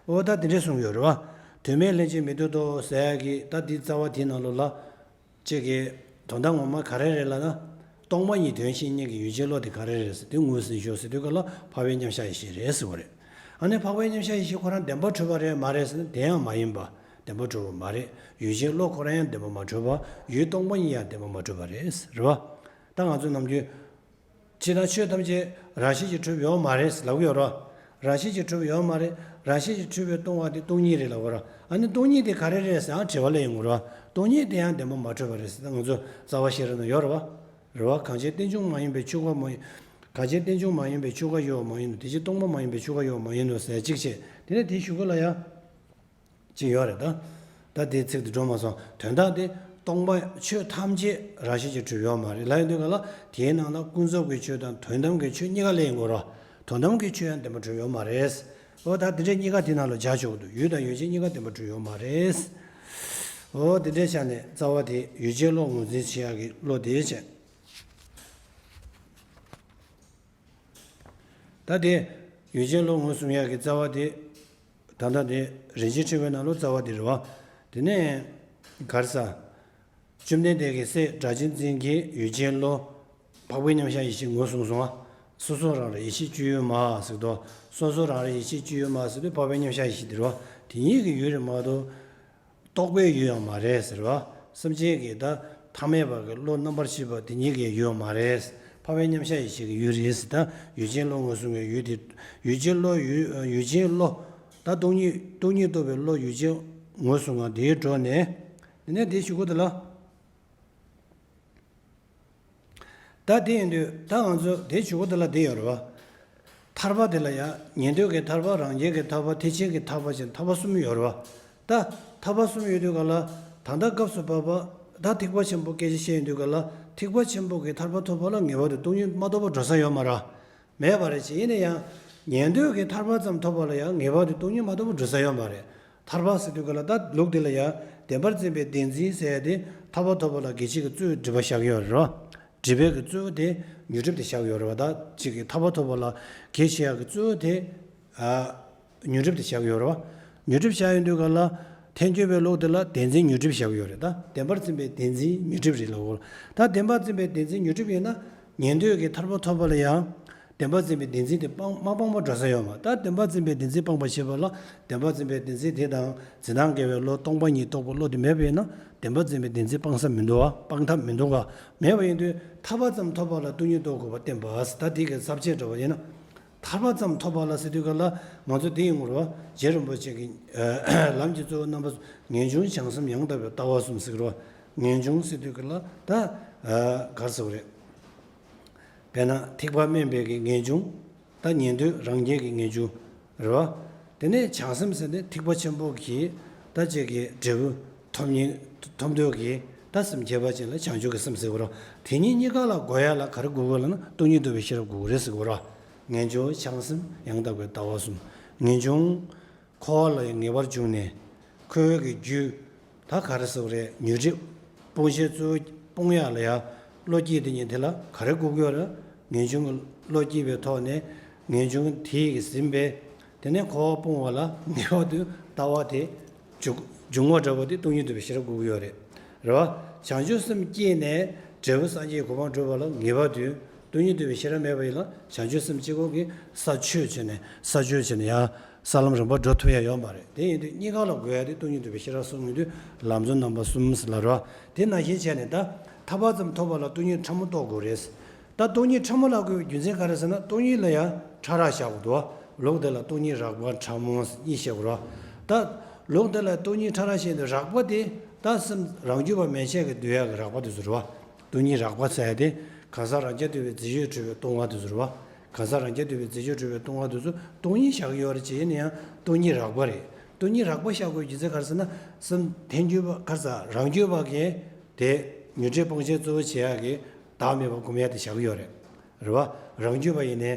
འོ་ད་དེ་འདྲས་གསུངས་ཡོད་རེད་བ། དོན་མེད་ལྷན་ཅིག་མི་འདོད་དོ་ཟེར་ཡ་གི་ད་འདི་རྩ་བ་དེའི་ནང་ལོགས་ལ། གཅིག་གི་དོན་དམ་ངོ་མ་ག་རེ་རེད་ལབ་ན། སྟོང་པ་ཉིད་དོན་ཤེས་ཉིད་ཀྱི་ཡུལ་ཅན་བློ་དེ་ག་རེ་རེད་ཟེར་དུས་ངོས་ཟིན་ཤོག་ཟེར་དུས་ག་ལ་འཕགས་པའི་མཉམ་གཞག་ཡེ་ཤེས་རེད་ཟེར་བ་རེད། ཨ་ནི་འཕགས་པའི་མཉམ་གཞག་ཡེ་ཤེས་ཁོ་རང་བདེན་པར་གྲུབ་པ་རེད་མ་རེད་ཟེར་ན་དེ་ཡང་མ་ཡིན་པ། བདེན་པར་གྲུབ་པ་མ་རེད། ཡུལ་ཅན་བློ་ཁོ་རང་ཡང་བདེན་པར་མ་གྲུབ་པ། ཡུལ་སྟོང་པ་ཉིད་ཡང་བདེན་པར་མ་གྲུབ་པ་རེད་རེད་བ། ད་ང་ཚོ་ནམ་རྒྱུན། ཅི་ལྟར་ཆོས་ཐམས་ཅད་རང་བཞིན་གྱིས་གྲུབ་ཡོད་མ་རེད་ལབ་ཀྱི་ཡོད་རེད། རང་བཞིན་གྱིས་གྲུབ་ཡོད་མ་རེད། རང་བཞིན་གྱིས་གྲུབ་པའི་སྟོང་པ་དེ་སྟོང་ཉིད་རེད་ལབ་ཀྱི་ཡོད་རེད། ཨ་ནི་སྟོང་ཉིད་དེ་ག་རེ་རེད་ཟེར་ཡང་དྲི་བ་སླེབས་ཡོང་གི་རེད། སྟོང་ཉིད་དེ་ཡང་བདེན་པར་མ་གྲུབ་པ་རེད་ཟེར་ད་ང་ཚོ་རྩ་བ་ཤེས་རབ་ན་ཡོད་རེད་བ། རེད་བ། གང་ཕྱིར་རྟེན་འབྱུང་མ་ཡིན་པའི་ཆོས་འགའ་མ་ཡིན། གང་ཕྱིར་རྟེན་འབྱུང་མ་ཡིན་པའི་ཆོས་འགའ་ཡོད་མ་ཡིན་ནོ། དེ་ཕྱིར་སྟོང་པ་མ་ཡིན་པའི་ཆོས་འགའ་ཡོད་མ་ཡིན་ནོ་ཟེར་གཅིག་བྱས་དེ་ནས་དེའི་གཞུག་གུ་ལ་ཡང་། ཅིག་ཡོད་རེད་ད། ད་དེའི་ཚིག་དེ་འགྲོ་མ་སོང་། དོན་དག་དེ་སྟོང་པ་ཆོས་ཐམས་ཅད་རང་བཞིན་གྱིས་གྲུབ་ཡོད་མ་རེད་ལབ་ཡོང་དུས་ག་ལ་དེའི་ནང་ལ་ཀུན་རྫོབ་ཀྱི་ཆོས་དང་དོན་དམ་གྱི་ཆོས་གཉིས་ཀ་སླེབས་ཡོང་གི་རེད། དོན་དམ་གྱི་ཆོས་ཡང་བདེན་པར་གྲུབ་ཡོད་མ་རེད། འོ་ད་དེ་འདྲས་གཉིས་ཀ་དེ་ནང་ལ་སྦྱར་ཆོག་གི་འདུག་ཡུལ་དང་ཡུལ་ཅན་གཉིས་ཀ་བདེན་པར་གྲུབ་ཡོད་མ་རེད། འོ་དེ་འདྲས་ཆ་ནས་རྩ་བ་དེ་ཡུལ་ཅན་བློ་ངོས་འཛིན་བྱེད་ཡག་གི་བློ་དེ་བྱས། ད་དེ་ཡུལ་ཅན་བློ་ངོས་བཟུང་ཡག་གི་རྩ་བ་དེ། ད་ལྟ་དེ་རིན་ཆེན་ཕྲེང་བའི་ནང་ལོགས་རྩ་བ་དེ་རེད་བ། དེ་ནས་ག་རེ་ཟ། བཅོམ་ལྡན་འདས་ཀྱི་སྲས་སྒྲ་གཅན་འཛིན་གྱིས་ཡུལ་ཅན་བློ། འཕགས་པའི་མཉམ་གཞག་ཡེ་ཤེས་ངོས་བཟུང་སོང་བ། སོ་སོ་རང་རང་ཡེ་ཤེས་སྤྱོད་ཡུལ་མ་ཟེར་དོ། སོ་སོ་རང་རང་ཡེ་ཤེས་སྤྱོད་ཡུལ་མ་ཟེར་དུས་འཕགས་པའི་མཉམ་གཞག་ཡེ་ཤེས་དེ་རེད་བ། དེ་ཉིད་ཀྱི་ཡུལ་རེད་མ་གཏོགས། རྟོག་པའི་ཡུལ་ཡང་མ་རེད་ཟེར་བ། སེམས་ཅན་གྱི་ད་ཐ་མལ་པ་གི་བློ་རྣམ་པར་ཤེས་པ་དེ་ཉིད་ཀྱི་ཡུལ་མ་རེད། འཕགས་པའི་མཉམ་གཞག་ཡེ་ཤེས་ཀྱི་ཡུལ་རེད་ཟེར། ད་ཡུལ་ཅན་བློ་ངོས་བཟུང་བའི་ཡུལ་དེ། ཡུལ་ཅན་བློ་ཡུལ་ཡུལ་ཅན་བློ། ད་སྟོང་ཉིད་སྟོང་ཉིད་རྟོགས་པའི་བློ་ཡུལ་ཅན་ངོས་བཟུང་བ་དེའི་འགྲོ་ནས། དེ་ནས་དེ་གཞུག་གུ་དེ་ལ། ད་དེ་ཡིན་དུས་ད་ང་ཚོ་དེ་གཞུག་གུ་དེ་ལ་དེ་ཡོད་རེད་བ། ཐར་པ་དེ་ལ་ཡང་ཉན་ཐོས་ཀྱི་ཐར་པ། རང་རྒྱལ་གྱི་ཐར་པ། ཐེག་ཆེན་གྱི་ཐར་པ་བྱས་ཐར་པ་གསུམ་ཡོད་རེད་བ། ད་ཐར་པ་གསུམ་ཡོད་དུས་ག་ལ། ད་ལྟ་སྐབས་སུ་བབ་པ། ད་ཐེག་པ་ཆེན་པོ་སྐད་ཆ་བཤད་ཡོང་དུས་ག་ལ། ཐེག་པ་ཆེན་པོ་གི་ཐར་པ་ཐོབ་པ་ལ་ངེས་པར་དུ་སྟོང་ཉིད་མ་རྟོགས་པ་འགྲོ་ས་ཡོད་མ་རེད། མེད་པ་རེད་ཅེས། ཡིན་ན་ཡང་ཉན་ཐོས་ཀྱི་ཐར་པ་ཙམ་ཐོབ་པ་ལ་ཡང་ངེས་པར་དུ་སྟོང་ཉིད་མ་རྟོགས་པ་འགྲོ་ས་ཡོད་མ་རེད། ཐར་པ་ཟེར་དུས་ག་ལ། ད་ལུགས་འདི་ལ་ཡང་བདེན་པར་འཛིན་པའི་བདེན་འཛིན་ཟེར་ཡ་དེ་ཐར་པ་ཐོབ་པ་ལ་གལ་ཆེ་གི་གཙོ་བོའི་སྒྲིབ་པ་བཞག་ཡོད་རེད་བ། སྒྲིབ་པའི་གི་གཙོ་བོ་དེ་ཉོན་སྒྲིབ་དེ་བཞག་ཡོད་རེད་བ། ད་གཅིག་གི་ཐར་པ་ཐོབ་པ་ལ་གལ་ཆེ་ཡ་གི་གཙོ་བོ་དེ། ཨ། ཉོན་སྒྲིབ་དེ་བཞག་ཡོད་རེད་བ། ཉོན་སྒྲིབ་བཞག་ཡོང་དུས་ག་ལ། ཐལ་འགྱུར་བའི་ལུགས་དེ་ལ་བདེན་འཛིན་ཉོན་སྒྲིབ་བཞག་ཡོད་རེད། ད་བདེན་པར་འཛིན་པའི་བདེན་འཛིན་ཉོན་སྒྲིབ་རེད་ལབ་དགོས། ད་བདེན་པར་འཛིན་པའི་བདེན་འཛིན་ཉོན་སྒྲིབ་ཡིན་ན། ཉན་ཐོས་ཀྱི་ཐར་པ་ཐོབ་པ་ལ་ཡང་། བདེན་པར་འཛིན་པའི་བདེན་འཛིན་དེ་སྤང་མ་སྤངས་པ་འགྲོ་ས་ཡོད་མ། ད་བདེན་པར་འཛིན་པའི་བདེན་འཛིན་སྤངས་པ་ཞེས་པ་ལ། བདེན་པར་འཛིན་པའི་བདེན་འཛིན་དེ་དང་འཛིན་སྟངས་འགལ་བའི་བློ། སྟོང་པ་ཉིད་རྟོགས་པའི་བློ་དེ་མེད་པ་ཡིན་ན། བདེན་པར་འཛིན་པའི་བདེན་འཛིན་སྤང་ས་མི་འདུག་བ། སྤང་ཐབས་མི་འདུག་ག་མེད་པ་ཡིན་དུས་ཐར་པ་ཙམ་ཐོབ་པ་ལ་སྟོང་ཉིད་རྟོགས་དགོས་པ་བསྟན་པ། ད་དེ་གི་ས་བཅད་འགྲོ་བ་ཡིན་ན། ཐར་པ་ཙམ་ཐོབ་པ་ལ་ཟེར་དུས་ག་ལ། ང་ཚོ་དེ་ཡིན་དགོས་རེད་བ། རྗེ་རིན་པོ་ཆེ་གི་ལམ་གྱི་གཙོ་བོ་རྣམ་པ་གསུམ། ངེས་འབྱུང་བྱང་སེམས་ཡང་དག་པའི་ལྟ་བ་གསུམ་ཟེར་གི་རེད་བ། ངེས་འབྱུང་ཟེར་དུས་ག་ལ་ད། ག་རེ་ཟེར་དགོས་རེད། དཔེར་ན་ཐེག་པ་དམན་པའི་གི་ངེས་འབྱུང་། ད་ཉན་ཐོས་རང་རྒྱལ་གྱི་ངེས་འབྱུང་རེད་བ། དེ་ནས་བྱང་སེམས་ཟེར་ནས་ཐེག་པ་ཆེན་པོ་གི་ད་ཅིག་གི་འབྲས་བུ་ཐོབ་ཉིད་ཐོབ་འདོད་ཀྱི་ད་སེམས་བསྐྱེད་པ་ཅན་ལ་བྱང་ཆུབ་ཀྱི་སེམས་ཟེར་གི་རེད། དེ་གཉིས་གཉིས་ཀ་ལ་འགོད་ཡ་ལ་ག་རེ་དགོས་ཀྱི་ལབ་ན། སྟོང་ཉིད་རྟོགས་པའི་ཤེས་རབ་དགོས་ཀྱི་རེད་ཟེར་གི་རེད། ངེས་འབྱུང་བྱང་སེམས་ཡང་དག་པའི་ལྟ་བ་གསུམ། ངེས་འབྱུང་འཁོར་བ་ལ་ཡང་ངེས་པར་འབྱུང་ནས། འཁོར་བའི་གི་རྒྱུ། ད་ག་རེ་ཟེར་དགོས་རེད། ཉོན་སྒྲིབ་སྤོང་བྱེད་གཙོ་བོ་སྤོང་ཡ་ལ་ཡ། བློ་སྐྱེད་དེ་ཉིད་དེ་ལ་ག་རེ་དགོས་ཀྱི་ཡོད་རེད། ངེས་འབྱུང་གི་བློ་སྐྱེད་པའི་ཐོག་ནས་ངེས་འབྱུང་དེ་ཡི་ཟིན་པས། དེ་ནས་འཁོར་བ་སྤོང་བ་ལ་ངེས་པར་དུ་ལྟ་བ་དེ་འཇུག་འཇུག་ངོགས་འདྲ་པོ་དེ་སྟོང་ཉིད་རྟོགས་པའི་ཤེས་རབ་དགོས་ཀྱི་ཡོད་རེད། རེད་བ། བྱང་ཆུབ་སེམས་བསྐྱེད་ནས་འབྲས་བུ་སངས་རྒྱས་གོ་འཕང་སྒྲུབ་པ་ལ་ངེས་པར་དུ་སྟོང་ཉིད་རྟོགས་པའི་ཤེས་རབ་མེད་པ་ཡིན་ན་བྱང་ཆུབ་སེམས་གཅིག་པོ་གིས་ས་ཆོད་བྱས་ནས་ས་ཆོད་བྱས་ནས་ཡ། ས་ལམ་རིམ་པ་འགྲོ་ཐུབ་ཡ་ཡོད་མ་རེད། དེ་ཡིན་དུས་གཉིས་ཀ་ལ་དགོས་ཡ་དེ་སྟོང་ཉིད་རྟོགས་པའི་ཤེས་རབ་གསུངས་ཡོང་དུས་ལམ་གཙོ་རྣམ་པ་གསུམ་ཟེར་ལབ་རེད་བ། དེ་ནང་བཞིན་བྱས་ནས་ད་ཐར་པ་ཙམ་ཐོབ་པ་ལ་སྟོང་ཉིད་ཕྲ་མོ་རྟོགས་དགོས་རེད། ད་སྟོང་ཉིད་ཕྲ་མོ་ལབ་དགོས་པའི་རྒྱུ་མཚན་ག་རེ་ཟེར་ན། སྟོང་ཉིད་ལ་ཡང་ཕྲ་རགས་བཞག་དགོས་འདུག་བ། ལུགས་དེ་ལ་སྟོང་ཉིད་རགས་པ་ཕྲ་མོ་གཉིས་བཤད་དགོས་རེད་བ། ད་ལུགས་དེ་ལ་སྟོང་ཉིད་ཕྲ་རགས་བཤད་དུས་རགས་པ་དེ་ད་སེམས་རང་རྒྱུད་པ་མན་ཆད་ཀྱིས་འདོད་ཡག་གི་རགས་པ་དེ་ཚོ་རེད་བ། སྟོང་ཉིད་རགས་པ་ཟེར་ཡ་དེ་གང་ཟག་རང་རྐྱ་འདོད་པའི་རྫས་ཡོད་གྲུབ་པའི་སྟོང་པ་དེ་ཚོ་རེད་བ། གང་ཟག་རང་རྐྱ་འདོད་པའི་རྫས་ཡོད་གྲུབ་པའི་སྟོང་པ་དེ་ཚོ་སྟོང་ཉིད་བཞག་གི་ཡོད་རེད་ཅེས། ཡིན་ན་ཡང་སྟོང་ཉིད་རགས་པ་རེད། སྟོང་ཉིད་རགས་པ་བཞག་དགོས་རྒྱུ་མཚན་ག་རེ་ཟེར་ན། སེམས་ཐལ་འགྱུར་བ་གང་ཟག་རང་རྒྱུད་པ་གིས་དེ་ཉོན་སྒྲིབ་སྤང་བྱའི་གཙོ་བོ་བྱེད་ཡག་གི་བདག་མེད་པ་སྒོམ་ཡག་དེ་བཞག་གི་ཡོད་རེད། རེད་བ། རང་རྒྱུད་པ་ཡིན་ནའི།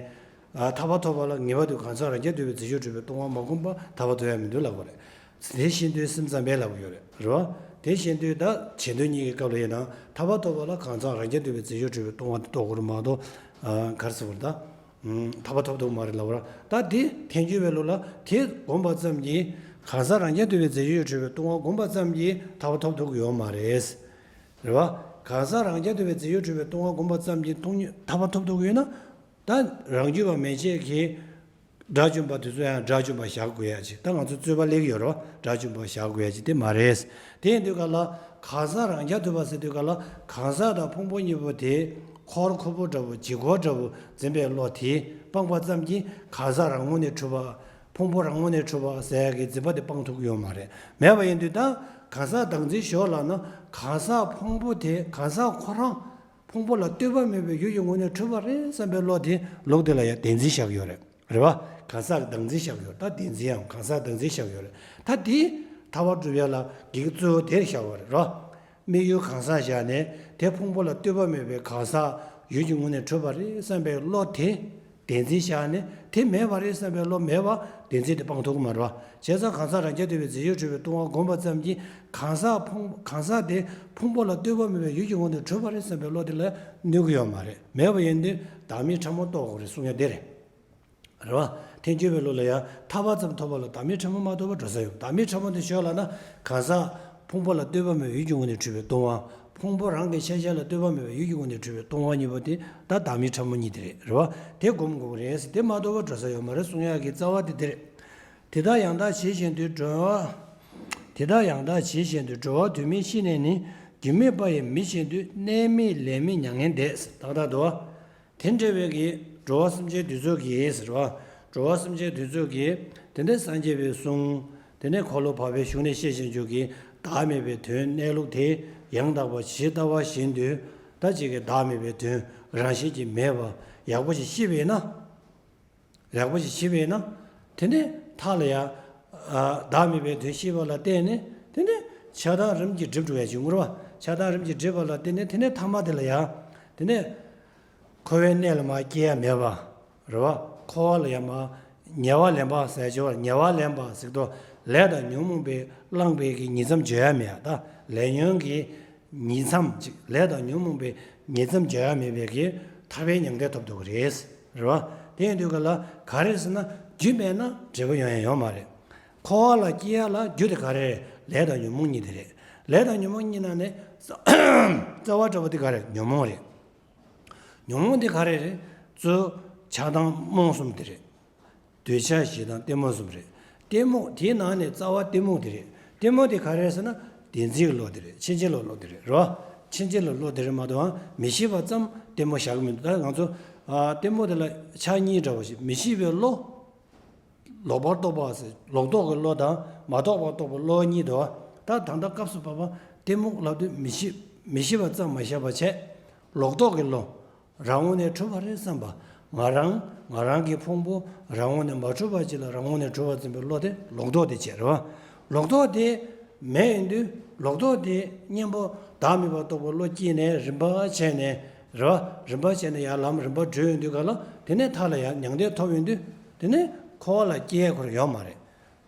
ཨ། ཐར་པ་ཐོབ་པ་ལ་ངེས་པར་དུ་གང་ཟག་རང་རྐྱ་འདོད་པའི་རྫས་ཡོད་གྲུབ་པའི་སྟོང་པ་མ་བསྒོམས་པ་ཐར་པ་ཐོབ་ཡ་མི་འདུག་ལབ་དགོས་རེད། དེ་བཞིན་དུ་སེམས་ཙམ་པས་ལབ་ཀྱི་ཡོད་རེད། རེད་བ། དེ་བཞིན་དུ་ད་བྱེ་ཐང་གཉིས་ཀྱི་སྐབས་ལ་ཡིན་ན་ཐར་པ་ཐོབ་པ་ལ་གང་ཟག་རང་རྐྱ་འདོད་པའི་རྫས་ཡོད་གྲུབ་པའི་སྟོང་པ་དེ་རྟོགས་དགོས་རེད་མ་གཏོགས། ཨ། ག་རེ་ཟེར་དགོས་རེད་ད། ཨུམ། ཐར་པ་ཐོབ་ཐུབ་མ་རེད་ལབ་ར། ད་དེ་ཐལ་འགྱུར་བའི་ལུགས་ལ་དེ་བསྒོམས་པ་ཙམ་གྱིས། གང་ཟག་རང་རྐྱ་འདོད་པའི་རྫས་ཡོད་གྲུབ་པའི་སྟོང་པ་བསྒོམས་པ་ཙམ་གྱིས་ཐར་པ་ཐོབ་ཐུབ་ཀྱི་ཡོད་མ་རེད། རེད་བ། གང་ཟག་རང་རྐྱ་འདོད་པའི་རྫས་ཡོད་གྲུབ་པའི་སྟོང་པ་བསྒོམས་པ་ཙམ་གྱིས་སྟོང་ཉིད་ཐར་པ་ཐོབ་ཐུབ་ཀྱི་ཡོད་ན། ད་རང་རྒྱུད་པ་མན་ཆད་ཀྱིས་དགྲ་བཅོམ་པ་དེ་ཚོ་ཡང་དགྲ་བཅོམ་པ་བཞག་དགོས་ཡ་ཅིག་ད་ང་ཚོ་རྩོད་པ་སླེབས་ཀྱི་ཡོད་རེད་བ། དགྲ་བཅོམ་པ་བཞག་དགོས་ཡ་ཅིག་དེ་མ་རེད། དེ་ཡིན་དུས་ག་ལ་གང་ཟག་རང་རྐྱ་འདོད་པ་ཟེར་དུས་ག་ལ་གང་ཟག་དང་ཕུང་པོ་གཉིས་པོ་དེ་འཁོར་འཁོར་པོ་འདྲ་བོ་འཇིག་འཁོར་འདྲ་བོ་འཛིན་པའི་བློ་དེ་སྤངས་པ་ཙམ་གྱིས་གང་ཟག་རང་ངོས་ནས་གྲུབ་པ། ཕུང་པོ་རང་ངོས་ནས་གྲུབ་པ་ཟེར་ཡ་གི་འཛིན་པ་དེ་སྤང་ཐུབ་ཀྱི་ཡོད་མ་རེད། མེད་པ་ཡིན་དུས་ད་གང་ཟག་བདག་འཛིན་ཞོག་ལབ་ན་གང་ཟག་ཕུང་པོ་དེ་གང་ཟག་ཁོ་རང་ཕུང་པོ་ལ་ལྟོས་པ་མེད་པའི་ཡུལ་གྱི་ངོས་ནས་གྲུབ་པ་རེད་བསམ་པའི་བློ་དེ་ལུགས་དེ་ལ་ཡང་བདེན་འཛིན་བཞག་ཡོད་རེད། རེད་བ། གང་ཟག་གི་བདག་འཛིན་བཞག་ཡོད་རེད། ད་བདེན་འཛིན་ཡང་གང་ཟག་བདག་འཛིན་བཞག་ཡོད་རེད། ད་དེ་ཐར་པ་སྒྲུབ་ཡ་ལ་གེགས་གཙོ་བོ་དེར་བཞག་པ་རེད་རོ། དམིགས་ཡུལ་གང་ཟག་བཞག་ནས་དེ་ཕུང་པོ་ལ་ལྟོས་པ་མེད་པའི་གང་ཟག་ཡུལ་གྱི་ངོས་ནས་གྲུབ་པ་རེད་བསམ་པའི་བློ་དེ་བདེན་འཛིན་བཞག་ནས་དེ་མེད་པ་རེད་བསམ་པའི་བློ་མེད་པ་བདེན་འཛིན་དེ་སྤང་ཐུབ་ཀྱི་མ་རེད་བ། བྱས་ཙང་གང་ཟག་རང་རྐྱ་འདོད་པའི་རྫས་ཡོད་གྲུབ་པའི་སྟོང་པ་བསྒོམས་པ་ཙམ་གྱིས་གང་ཟག་ཕུང་གང་ཟག་དེ་ཕུང་པོ་ལ་ལྟོས་པ་མེད་པའི་ཡུལ་གྱི་ངོས་ནས་གྲུབ་པ་རེད་བསམ་པའི་བློ་དེ་ལ་གནོད་ཀྱི་ཡོད་མ་རེད། མེད་པ་ཡིན་དུས་བདག་མེད་ཕྲ་མོ་རྟོགས་དགོས་རེད་གསུང་ཡ་དེ་རེད། རེད་བ། ཐལ་འགྱུར་བའི་ལུགས་ལ་ཡང་ཐར་པ་ཙམ་ཐོབ་པ་ལ་བདག་མེད་ཕྲ་མོ་མ་ཐོབ་པར་འགྲོ་ས་ཡོད། བདག་མེད་ཕྲ་མོ་དེ་ཞོག་ལབ་ན་གང་ཟག་ཕུང་པོ་ལ་ལྟོས་པ་མེད་ཡུལ་གྱི་ངོས་ནས་གྲུབ་པའི་སྟོང་ ཕུང་པོ་རང་གི་ཤེས་བྱ་ལ་ལྟོས་པ་མེད་པའི་ཡུལ་གྱི་སྒོ་ནས་གྲུབ་པའི་སྟོང་པ་གཉིས་པོ་དེ་ད་བདག་མེད་ཕྲ་མོ་གཉིས་དེ་རེད། རེད་བ། དེ་སྒོམ་དགོས་ཀྱི་རེད་ཟེར། དེ་མ་གཏོགས་པ་འགྲོ་ས་ཡོད་མ་རེད་གསུང་ཡག་གི་རྩ་བ་དེ་དེ་རེད། དེ་དག་ཡང་དག་ཇི་བཞིན་དུ་འགྲོ་བ། དེ་དག་ཡང་དག་ཇི་བཞིན་དུ་འགྲོ་བ་དུས་མིན་ཤི་ནས་ནི། རྒྱུ་མེད་པ་ཡི་མི་བཞིན་དུ། གནས་མེད་ལས་མེད་མྱ་ངན་འདས། ཏག་ཏག་འདུག་བ། དེ་འདྲ་བའི་གི་འགྲོ་བ་སེམས་ཅན་དེ་ཚོ་གིས་ཟེར་བ། འགྲོ་བ་སེམས་ཅན་དེ་ཚོ་གིས་དེ་འདྲ་སངས་རྒྱས་པའི་གསུང་། དེ་ནས་འཁོར་ལོ་བར་པའི་གཞུང་ནས་བཤད་བཞིན་བརྗོད་ཀྱི་བདག་མེད་པའི་དོན་གནས་ལུགས་དེ་ཡང་དག་པ་ཇི་ལྟ་བ་བཞིན་དུ་ད་ཅིག་གི་བདག་མེད་པའི་དོན་རང་བཞིན་གྱིས་མེད་པ་ཡག་པོ་ཞིག་ཤེས་པས་ན། ལེགས་པོ་ཞིག་ཤེས་པས་ན། དེ་ནས་མཐའ་ལ་ཡ། ཨ། བདག་མེད་པའི་དོན་ཤེས་པ་ལ་བརྟེན་ནས་དེ་ནས་ཆགས་སྡང་རིམ་གྱིས་འགྲིབ་འགྲོ་ཡ་ཅིག་ཡོང་གི་རེད་བ། ཆགས་སྡང་རིམ་གྱིས་འགྲིབ་པ་ལ་བརྟེན་ནས་དེ་ནས་ཐ་མ་དེ་ལ་ཡ། དེ་ནས་འཁོར་བའི་གནས་ལ་མར་སྐྱེ་ཡ་མེད་པ། རེད་བ། འཁོར་བ་ལ་ཡ་མར་ཉེ་བར་ལེན་པ་ཟེར་ཆོག་པ། ཉེ་བར་ལེན་པ་ཟེར་དུས་ལས་དང་ཉོན་མོངས་པས་བསླངས་པའི་གི་ཉིང་མཚམས་སྦྱར་ཡ་མེད་ཡ། ད་ལས་ཉོན་གྱི་ཉིང་མཚམས་ཅིག་ལས་དང་ཉོན་མོངས་པའི་ཉིང་མཚམས་སྦྱར་ཡ་མེད་པའི་གི་ཐར་པའི་མྱང་འདས་ཐོབ་ཐུབ་ཀྱི་རེད། རེད་བ། དེ་ཡིན་དུས་ག་ལ་ག་རེ་ཟེར་ན་རྒྱུ་མེད་ན་འབྲས་བུ་ཡོང་ཡ་ཡོད་མ་རེད། འཁོར་བ་ལ་སྐྱེ་ཡ་ལ་རྒྱུ་དེ་ག་རེ་རེད། ལས་དང་ཉོན་མོངས་གཉིས་དེ་རེད། ལས་དང་ཉོན་མོངས་གཉིས་ནང་ནས་རྩ་བ་འདྲ་བོ་དེ་ག་རེ་རེད། ཉོན་མོངས་རེད། ཉོན་མོངས་དེ་ག་རེ་རེད། གཙོ་ཆགས་སྡང་རྨོངས་གསུམ་དེ་རེད། འདོད་ཆགས་ཞེ་སྡང་གཏི་མུག་གསུམ་རེད། གཏི་མུག་དེའི་ནང་ནས་རྩ་བ་གཏི་མུག་དེ་རེད། གཏི་མུག་དེ་ག་རེ་རེད་ཟེར་ན་བདེན་འཛིན་གྱི་བློ་དེ་རེད། ཕྱིན་ཅི་ལོག་བློ་དེ་རེད། རེད་བ། ཕྱིན་ཅི་ལོག་བློ་དེ་རེད་མ་གཏོགས་མི་ཤེས་པ་ཙམ་གཏི་མུག་བཞག་གི་མི་འདུག་ད་ང་ཚོ་ཨ། གཏི་མུག་དེ་ལ་ཆ་གཉིས་འདྲ་བོ་ཞིག་མི་ཤེས་པའི་བློ། ལོག་པར་རྟོག་པ་ཟེར་ལོག་རྟོག་གི་བློ་དང་མ་རྟོག་པར་རྟོག་པའི་བློ་གཉིས་འདུག་ད་ད་ལྟ་སྐབས་སུ་བབ་པ་གཏི་མུག་ལབ་དུས་མི་ཤེས་མི་ཤེས་པ་ཙམ་མ་བཞག་པ་བྱས། ལོག་རྟོག་གི་བློ། རང་ངོས་ནས་གྲུབ་པ་རེད་བསམ་པ། ང་རང་ང་རང་གི་ཕུང་པོ་རང་ངོས་ནས་མ་གྲུབ་པ་ཅིག་ལ་རང་ངོས་ནས་གྲུབ་པ་འཛིན་པའི་བློ་དེ་ལོག་རྟོག་དེ་བྱས་རེད་བ། ལོག་རྟོག་དེ་མེད་ཡིན་དུས་ལོག་རྟོག་དེ་གཉེན་པོ་བདག་མེད་པ་རྟོགས་པའི་བློ་སྐྱེས་ནས་རིམ་པ་བྱས་ནས་རེད་བ། རིམ་པ་བྱས་ནས་ཡར་ལམ་རིམ་པ་བགྲོད་ཡོང་དུས་ག་ལ་དེ་ནས་མཐའ་ལ་ཡར་མྱང་འདས་ཐོབ་ཡོང་དུས་དེ་ནས་འཁོར་བ་ལ་སྐྱེ་ཡ་ཁོ་རང་ཡོད་མ་རེད།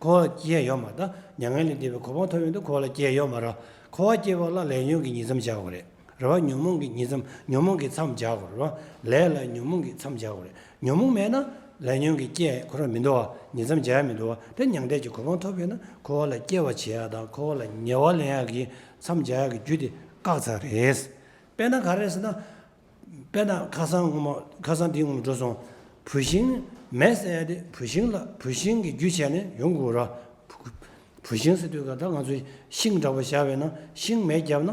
འཁོར་བ་སྐྱེ་ཡ་ཡོད་མ་རེད། ད་མྱ་ངན་ལས་འདས་པའི་གོ་འཕང་ཐོབ་ཡོང་དུས་འཁོར་བ་ལ་སྐྱེ་ཡ་ཡོད་མ་རེད། འཁོར་བ་སྐྱེ་བ་ལ་ལས་ཉོན་གྱི་ཉིང་མཚམས་སྦྱར་དགོས་རེད། རེད་བ། ཉོན་མོངས་ཀྱི་ཉིང་མཚམས་ཉོན་མོངས་ཀྱི་མཚམས་སྦྱར་དགོས་རེད་བ། ལས་ལ་ཉོན་མོངས་ཀྱི་མཚམས་སྦྱར་དགོས་རེད། ཉོན་མོངས་མེད་ན་ལས་ཉོན་གྱི་སྐྱེ་ཁོ་རང་མི་འདུག་བ། ཉིང་མཚམས་སྦྱར་ཡ་མི་འདུག་བ། དེ་མྱང་འདས་ཀྱི་གོ་འཕང་ཐོབ་ཡོད་ན་འཁོར་བ་ལ་སྐྱེ་བ་བྱེད་ཡ་དང་འཁོར་བ་ལ་ཉེ་བར་ལེན་ཡ་གི་མཚམས་སྦྱར་ཡ་གི་རྒྱུ་དེ་བཀག་ཚར་རེད། དཔེར་ན་ག་རེ་ཟེར་ན། དཔེར་ན་ཁ་སང་ངོ་མ་ཁ་སང་འདིའི་ངོ་མ་འགྲོ་སོང་། བུད་ཤིང་མེད་ཟེར་ཡ་དེ་བུད་ཤིང་ལ་བུད་ཤིང་གི་རྒྱུ་བྱས་ནས་ཡོང་དགོས་ར། བུ་བུད་ཤིང་ཟེར་དུས་ག་ད་ང་ཚོས་ཤིང་འདྲ་བོ་བཞག་པས་ན་ཤིང་མེ་བརྒྱབ་ན་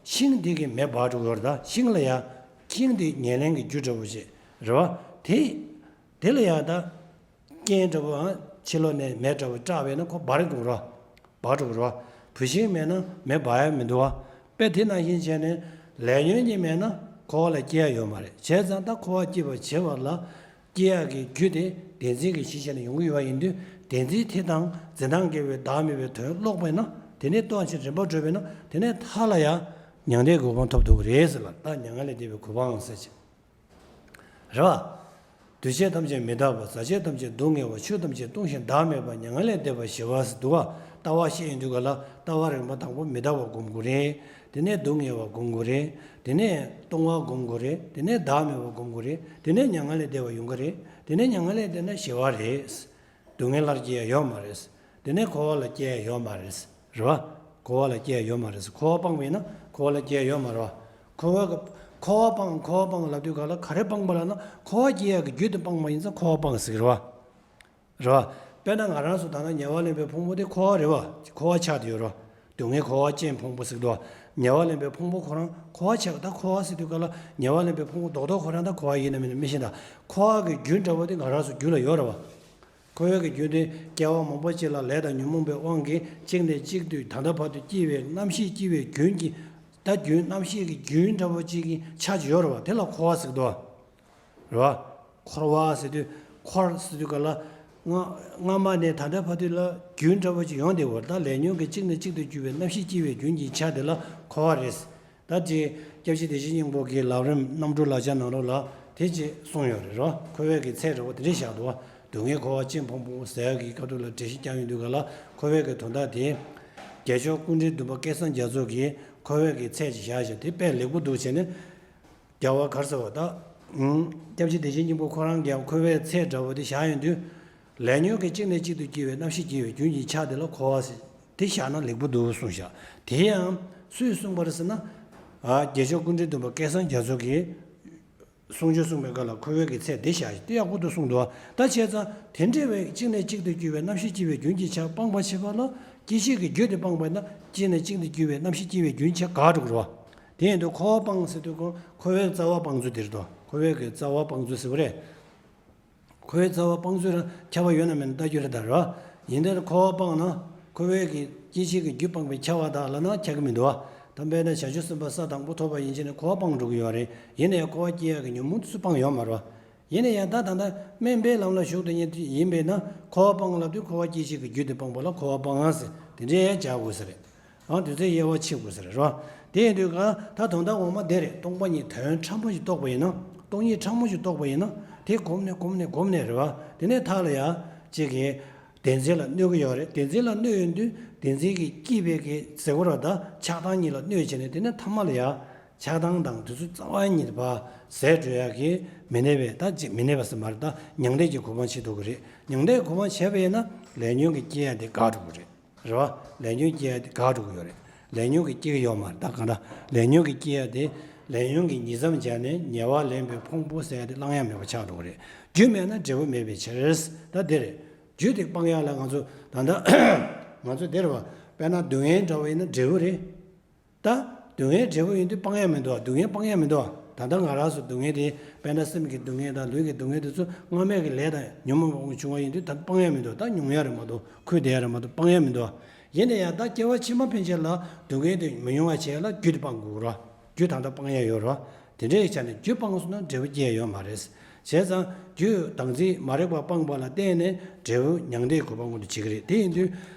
ཤིང་དེ་གི་མེ་འབར་འགྲོ་གི་ཡོད་རེད། ད་ཤིང་ལ་ཡ་ཤིང་དེ་ཉེར་ལེན་གྱི་རྒྱུ་འདྲ་བོ་ཞིག་རེད་བ། དེ་དེ་ལ་ཡ་ད། རྐྱེན་འདྲ་བོའང་ཕྱི་ལོགས་ནས་མེ་འདྲ་བོ་སྐྲག་པས་ན་ཁོ་འབར་འགྲོ་རོ། འབར་འགྲོ་རོ། བུད་ཤིང་མེད་ན་མེ་འབར་ཡ་མི་འདུག་བ། དཔེ་དེ་ནང་བཞིན་བྱས་ནས་ལས་ཉོན་གཉིས་མེད་ན་འཁོར་བ་ལ་སྐྱེ་ཡ་ཡོད་མ་རེད། བྱས་ཙང་ད་འཁོར་བ་སྐྱེ་བར་བྱེད་པ་ལ་སྐྱེ་ཡ་གི་རྒྱུ་དེ་བདེན་འཛིན་གྱི་གཞི་བྱས་ནས་ཡོང་གི་ཡོད་པ་ཡིན་དུས་བདེན་འཛིན་དེ་དང་འཛིན་སྟངས་འགལ་བའི་བདག་མེད་པའི་དོན་ཀློག་པས་ན་དེ་ནས་ལྟོ་ཕྱིར་རིམ་པ་བགྲོད་པས་ན་དེ་ནས་མཐའ་ལ་ཡང་མྱང་འདས་གོ་འཕང་ཐོབ་ཐུབ་ཀྱི་རེད་ཟེར་ལ། ད་མྱ་ངན་ལས་འདས་པའི་གོ་འཕང་ཟེར་ཅིག་རེད་བ། འདུ་བྱེད་ཐམས་ཅད་མི་རྟག་པ། ཟག་བཅས་ཐམས་ཅད་སྡུག་བསྔལ་བ། ཆོས་ཐམས་ཅད་སྟོང་ཞིང་བདག་མེད་པ། མྱ་ངན་ལས་འདས་པ་ཞི་བ་ཟེར་འདུག་བ། ལྟ་བ་བཤད་ཡོང་དུས་ག་ལ་ལྟ་བ་རིམ་པ་དང་པོ་མི་རྟག་པ་སྒོམ་དགོས་རེད། དེ་ནས་སྡུག་བསྔལ་བ་སྒོམ་དགོས་རེད། དེ་ནས་སྟོང་པ་སྒོམ་དགོས་རེད། དེ་ནས་བདག་མེད་པ་སྒོམ་དགོས་རེད། དེ་ནས་མྱ་ངན་ལས་འདས་པ་ཡོང་གི་རེད། དེ་ནས་མྱ་ངན་ལས་འདས་ན་ཞི་བ་རེད། སྡུག་བསྔལ་སླར་སྐྱེ་ཡ་ཡོད་མ་རེད། དེ་ནས་འཁོར་བ་ལ་སྐྱེ་ཡ་ཡོད་མ་རེད། རེད་བ། འཁོར་བ་ལ་སྐྱེ་ཡ་ཡོད་མ་རེད། འཁོར་བ་སྤངས་པ་ཡིན་ན་འཁོར་བ་ལ་སྐྱེ་ཡ་ཡོད་མ་རེད་བ། འཁོར་བ་གི་འཁོར་བ་སྤངས་འཁོར་བ་སྤངས་ལབ་དུས་ག་ལ་ག་རེ་སྤངས་པ་ལབ་ན་འཁོར་བ་སྐྱེ་ཡ་གི་རྒྱུ་དེ་སྤངས་པ་ཡིན་ཙང་འཁོར་བ་སྤངས་ཟེར་གི་རེད་བ། རེད་བ། དཔེར་ན་ང་རང་ཚོ་ད་ལྟ་ཉེ་བར་ལེན་པའི་ཕུང་པོ་དེ་འཁོར་བ་རེད་བ། འཁོར་བ་ཆགས་བསྡད་ཡོད་རེད་བ། སྡུག་བསྔལ་འཁོར་བ་ཅན་ཕུང་པོ་ཟེར་གི་འདུག་བ། ཉེ་བར་ལེན་པའི་ཕུང་པོ་ཁོ་རང་འཁོར་བ་ཆགས། ད་འཁོར་བ་ཟེར་དུས་ག་ལ་ཉེ་བར་ལེན་པའི་ཕུང་པོ་རྡོག་རྡོག་ཁོ་རང་ད་འཁོར་བ་ཡིན་ན་མིན་ན་མི་ཤེས། ད་འཁོར་བ་གི་རྒྱུ་འདྲ་བོ་དེ་ང་རང་ཚོ་རྒྱུད་ལ་ཡོད་རེད་བ། འཁོར་བའི་གི་རྒྱུ་དེ་སྐྱེ་བ་མང་པོ་ཅིག་ལ་ལས་དང་ཉོན་མོངས་པའི་དབང་གིས་གཅིག་ནས་གཅིག་ཏུ་ད་ལྟ་བར་དུ་སྐྱེ་བའི་རྣམ་ཤེས་སྐྱེ་བའི་རྒྱུན་གྱི། ད་རྒྱུན་རྣམ་ཤེས་ཀྱི་རྒྱུན་འདྲ་བོ་ཅིག་གི་ཆ་ཅིག་ཡོད་རེད་བ། དེ་ལ་འཁོར་བ་ཟེར་གི་འདུག་བ། རེད་བ། འཁོར་བ་ཟེར་དུས་འཁོར་ཟེར་དུས་ག་ལ་སྔ་སྔ་མ་ནས་ད་ལྟ་བར་དུ་ལ་རྒྱུན་འདྲ་བོ་ཅིག་ཡོང་བསྡད་ཡོད་རེད། ད་ལས་ཉོན་གྱི་གཅིག་ནས་གཅིག་ཏུ་གྱུར་པའི་རྣམ་ཤེས་སྐྱེ་བའི་རྒྱུན་གྱི་ཆ་དེ་ལ་འཁོར་བ་རེད། ད་ཅི་སྐྱབས་རྗེ་བདེ་ཆེན་སྙིང་པོ་གི་ལམ་རིམ་རྣམ་འགྲོ་ལག་ཆ་ནང་ལོགས་ལ་དེ་ཅི་གསུངས་ཡོད་རེད་རོ། འཁོར་བའི་གི་ཚད་འདྲ་བོ་དེ་འདྲས་བཞག་འདུག་བ། སྡུག་བསྔལ་འཁོར་བ་ཅན་ཕུང་པོ་ཟེར་ཡག་གི་སྐབས་དུ་ལ་འགྲེལ་བཤད་རྒྱག་ཡོང་དུས་ག་ལ་འཁོར་བའི་གི་དོན་དག་དེ། རྒྱལ་མཆོག་སྐུ་ཕྲེང་བདུན་པ་སྐལ་བཟང་རྒྱ་མཚོ་གིས་འཁོར་བའི་གི་ཚད་ཅིག་བཞག་བཞག་དེ་དཔེ་ལེགས་པོ་འདུག་བྱས་ནས། རྒྱལ་བ་གར་ཟེར་བ་ད། སྐྱབས་རྗེ་བདེ་ཆེན་སྙིང་པོ་ཁོ་རང་གིས་འཁོར་བའི་ཚད་འདྲ་བོ་དེ་བཞག་ཡོང་དུས། ལས་ཉོན་གྱི་གཅིག་ནས་གཅིག་ཏུ་སྐྱེ་བའི་རྣམ་ཤེས་སྐྱེ་བའི་རྒྱུན་གྱི་ཆ་དེ་ལ་འཁོར་བ་ཟེར། དེ་བཞག་ན་ལེགས་པོ་འདུག་གསུངས་བཞག་དེ་ཡང་སུས་གསུངས་པ་རེད་ཟེར་ན། ཨ་རྒྱལ་མཆོག་ཀུན་འདུས་བདུན་པ་སྐལ་བཟང་རྒྱ་མཚོ་གིས་གསུང་ཆོས་གསུངས་པའི་སྐབས་ལ་འཁོར་བའི་གི་ཚེ་འདི་བཞག་དེ་ཡག་པོ་འདུག་གསུངས་འདུག་བ། ད་བྱས་ཙང་དེ་འདྲ་བའི་གཅིག་ནས་གཅིག་ཏུ་གྱུར་པའི་རྣམ་ཤེས་སྐྱེ་བའི་རྒྱུན་གྱི་ཆ་སྤངས་པ་བྱེད་པ་ལ་སྐྱེད་བྱེད་ཀྱི་རྒྱུ་དེ་སྤངས་པ་ན་གཅིག་ནས་གཅིག་ཏུ་གྱུར་པའི་རྣམ་ཤེས་སྐྱེ་བའི་རྒྱུན་ཆ་འགག་འགྲོ་གི་རེད་བ། དེ་ཡིན་དུས་འཁོར་བ་སྤངས་ཟེར་དུས་ཀོ་འཁོར་བའི་རྩ་བ་སྤངས་ཚུལ་དེ་རེད་དོ། འཁོར་བའི་གི་རྩ་བ་སྤངས་ཚུལ་ཟེར་བ་རེད། འཁོར་བའི་རྩ་བ་སྤངས་ཚུལ་རང་ཁྱབ་པ་ཡོད་ན་མེད་ན་ལྟ་རྒྱུ་རེད་ད་རོ། ཡིན་ཏེ་འཁོར་བ་སྤངས་ན་འཁོར་བའི་གི་སྐྱེད་བྱེད་ཀྱི་རྒྱུ་སྤངས་པའི་ཁྱབ་པ་དག་ལབ་ན་ཁྱབ་ཀྱི་མི་འདུག་བ། ད་དཔེར་ན་བྱང་ཆུབ་སེམས་དཔའ་ས་དང་པོ་ཐོབ་པ་ཡིན་ཕྱིན་ནས་འཁོར་བ་སྤངས་འགྲོ་གི་ཡོད་རེད། ཡིན་ན་ཡང་འཁོར་བ་སྐྱེ་ཡག་གི་ཉོན་མོངས་དེ་ཚོ་སྤངས་ཡོད་མ་རེད་བ། ཡིན་ན་ཡང་ད་ད་ལྟ་དམན་པའི་ལམ་ལ་ཞུགས་དེ་ཉིད་ཡིན་པས་ན་འཁོར་བ་སྤངས་ལབ་དུས་འཁོར་བ་སྐྱེད་བྱེད་ཀྱི་རྒྱུ་དེ་སྤངས་པ་ལ་འཁོར་བ་སྤངས་ཟེར་དེ་འདྲའི་ཡང་བྱ་དགོས་ས་རེད། ཨང་དེ་ཚོའི་དབྱེ་བ་ཕྱེ་དགོས་ས་རེད་རོ། དེ་ཡིན་དུས་ག་ད་དོན་དག་ངོ་མ་དེ་རེད། སྟོང་པ་ཉིད་དོན་ཕྲ་མོ་ཞིག་རྟོགས་པ་ཡིན་ན། སྟོང་ཉིད་ཕྲ་མོ་ཞིག་རྟོགས་པ་ཡིན་ན། དེ་གོམས་ནས་གོམས་ནས་གོམས་ནས་རེད་བ། དེ་ནས་མཐའ་ལ་ཡ་གཅིག་གིས་བདེན་འཛིན་ལ་གནོད་ཀྱི་ཡོད་རེད། བདེན་འཛིན་ལ་གནོད་ཡོང་དུས་བདེན་འཛིན་གྱིས་བསྐྱེད་པའི་གི་ཟེར་བ་ར་ད་ཆགས་སྡང་གཉིས་ལ་གནོད་བྱས་ནས་དེ་ནས་མཐའ་མ་ལ་ཡ་ཆགས་སྡང་དང་དེ་ཚོ་རྩ་བ་ཉིད་པ་ཟད་འགྲོ་ཡག་གི་མི་གནས་པའི་ད་ཅིག་མི་གནས་པ་ཟེར་མ་རེད། ད་མྱང་འདས་ཀྱི་གོ་འཕང་བྱེད་ཐུབ་ཀྱི་རེད། མྱང་འདས་གོ་འཕང་བྱས་པ་ཡིན་ན་ལས་ཉོན་གྱི་སྐྱེ་ཡ་དེ་འགག་འགྲོ་གི་རེད། རེད་བ། ལས་ཉོན་སྐྱེ་ཡ་དེ་འགག་འགྲོ་གི་ཡོད་རེད། ལས་ཉོན་གྱི་སྐྱེ་གི་ཡོད་མ་རེད། ད་གང་ལྟར་ལས་ཉོན་གྱི་སྐྱེ་ཡ་དེ་ལས་ཉོན་གྱི་ཉིས་མཚམས་སྦྱར་ནས་ཉེ་བར་ལེན་པའི་ཕུང་པོ་ཟེར་ཡ་དེ་བླང་ཡ་མེད་པ་ཆགས་འགྲོ་གི་རེད། རྒྱུ་མེད་ན་འབྲས་བུ་མེད་པའི་ཕྱིར། ད་དེ་རེད། རྒྱུ་དེ་སྤང་ཡ་ལ་ང་ཚོ་ད་ལྟ་ང་ཚོ་དེ་རེད་བ། དཔེར་ན་སྡུག་བསྔལ་འདྲ་བ་ཡིན་ན་འབྲས་བུ་རེད། ད་སྡུག་བསྔལ་འབྲས་བུ་ཡིན་དུས་སྤང་ཡ་མི་འདུག་སྡུག་བསྔལ་སྤང་ཡ་མི་འདུག་ད་ལྟ་ང་རང་ཚོ་སྡུག་བསྔལ་དེ་དཔེར་ན་སེམས་ཀྱི་སྡུག་བསྔལ་དང་ལུས་ཀྱི་སྡུག་བསྔལ་དེ་ཚོ་སྔ་མའི་གི་ལས་དང་ཉོན་མོངས་པ་བྱུང་བ་ཡིན་དུས་ད་སྤང་ཡ་མི་འདུག་ད་མྱོང་ཡ་རེད་མ་གཏོགས་འཁོར་བསྡད་ཡ་རེད་མ་གཏོགས་སྤང་ཡ་མི་འདུག་ཡིན་ན་ཡང་ད་སྐྱེ་བ་ཕྱི་མ་ཕན་ཆད་ལ་སྡུག་བསྔལ་དེ་མི་མྱོང་བ་བྱེད་ཡ་ལ་རྒྱུ་དེ་སྤང་དགོས་ར། རྒྱུ་ད་ལྟ་སྤང་ཡ་ཡོད་ར། དེ་འདྲའི་ཆ་ནས་རྒྱུ་སྤངས་སོང་ན་འབྲས་བུ་སྐྱེ་ཡ་ཡོད་མ་རེད། བྱས་ཙང་རྒྱུ་དམ་ཚིག་མ་རིག་པ་སྤངས་པ་ལ་བརྟེན་ནས་འབྲས་བུ་མྱང་འདས་གོ་འཕང་མངོན་དུ་བྱེད་ཀྱི་རེད། དེ་ཡིན་དུས།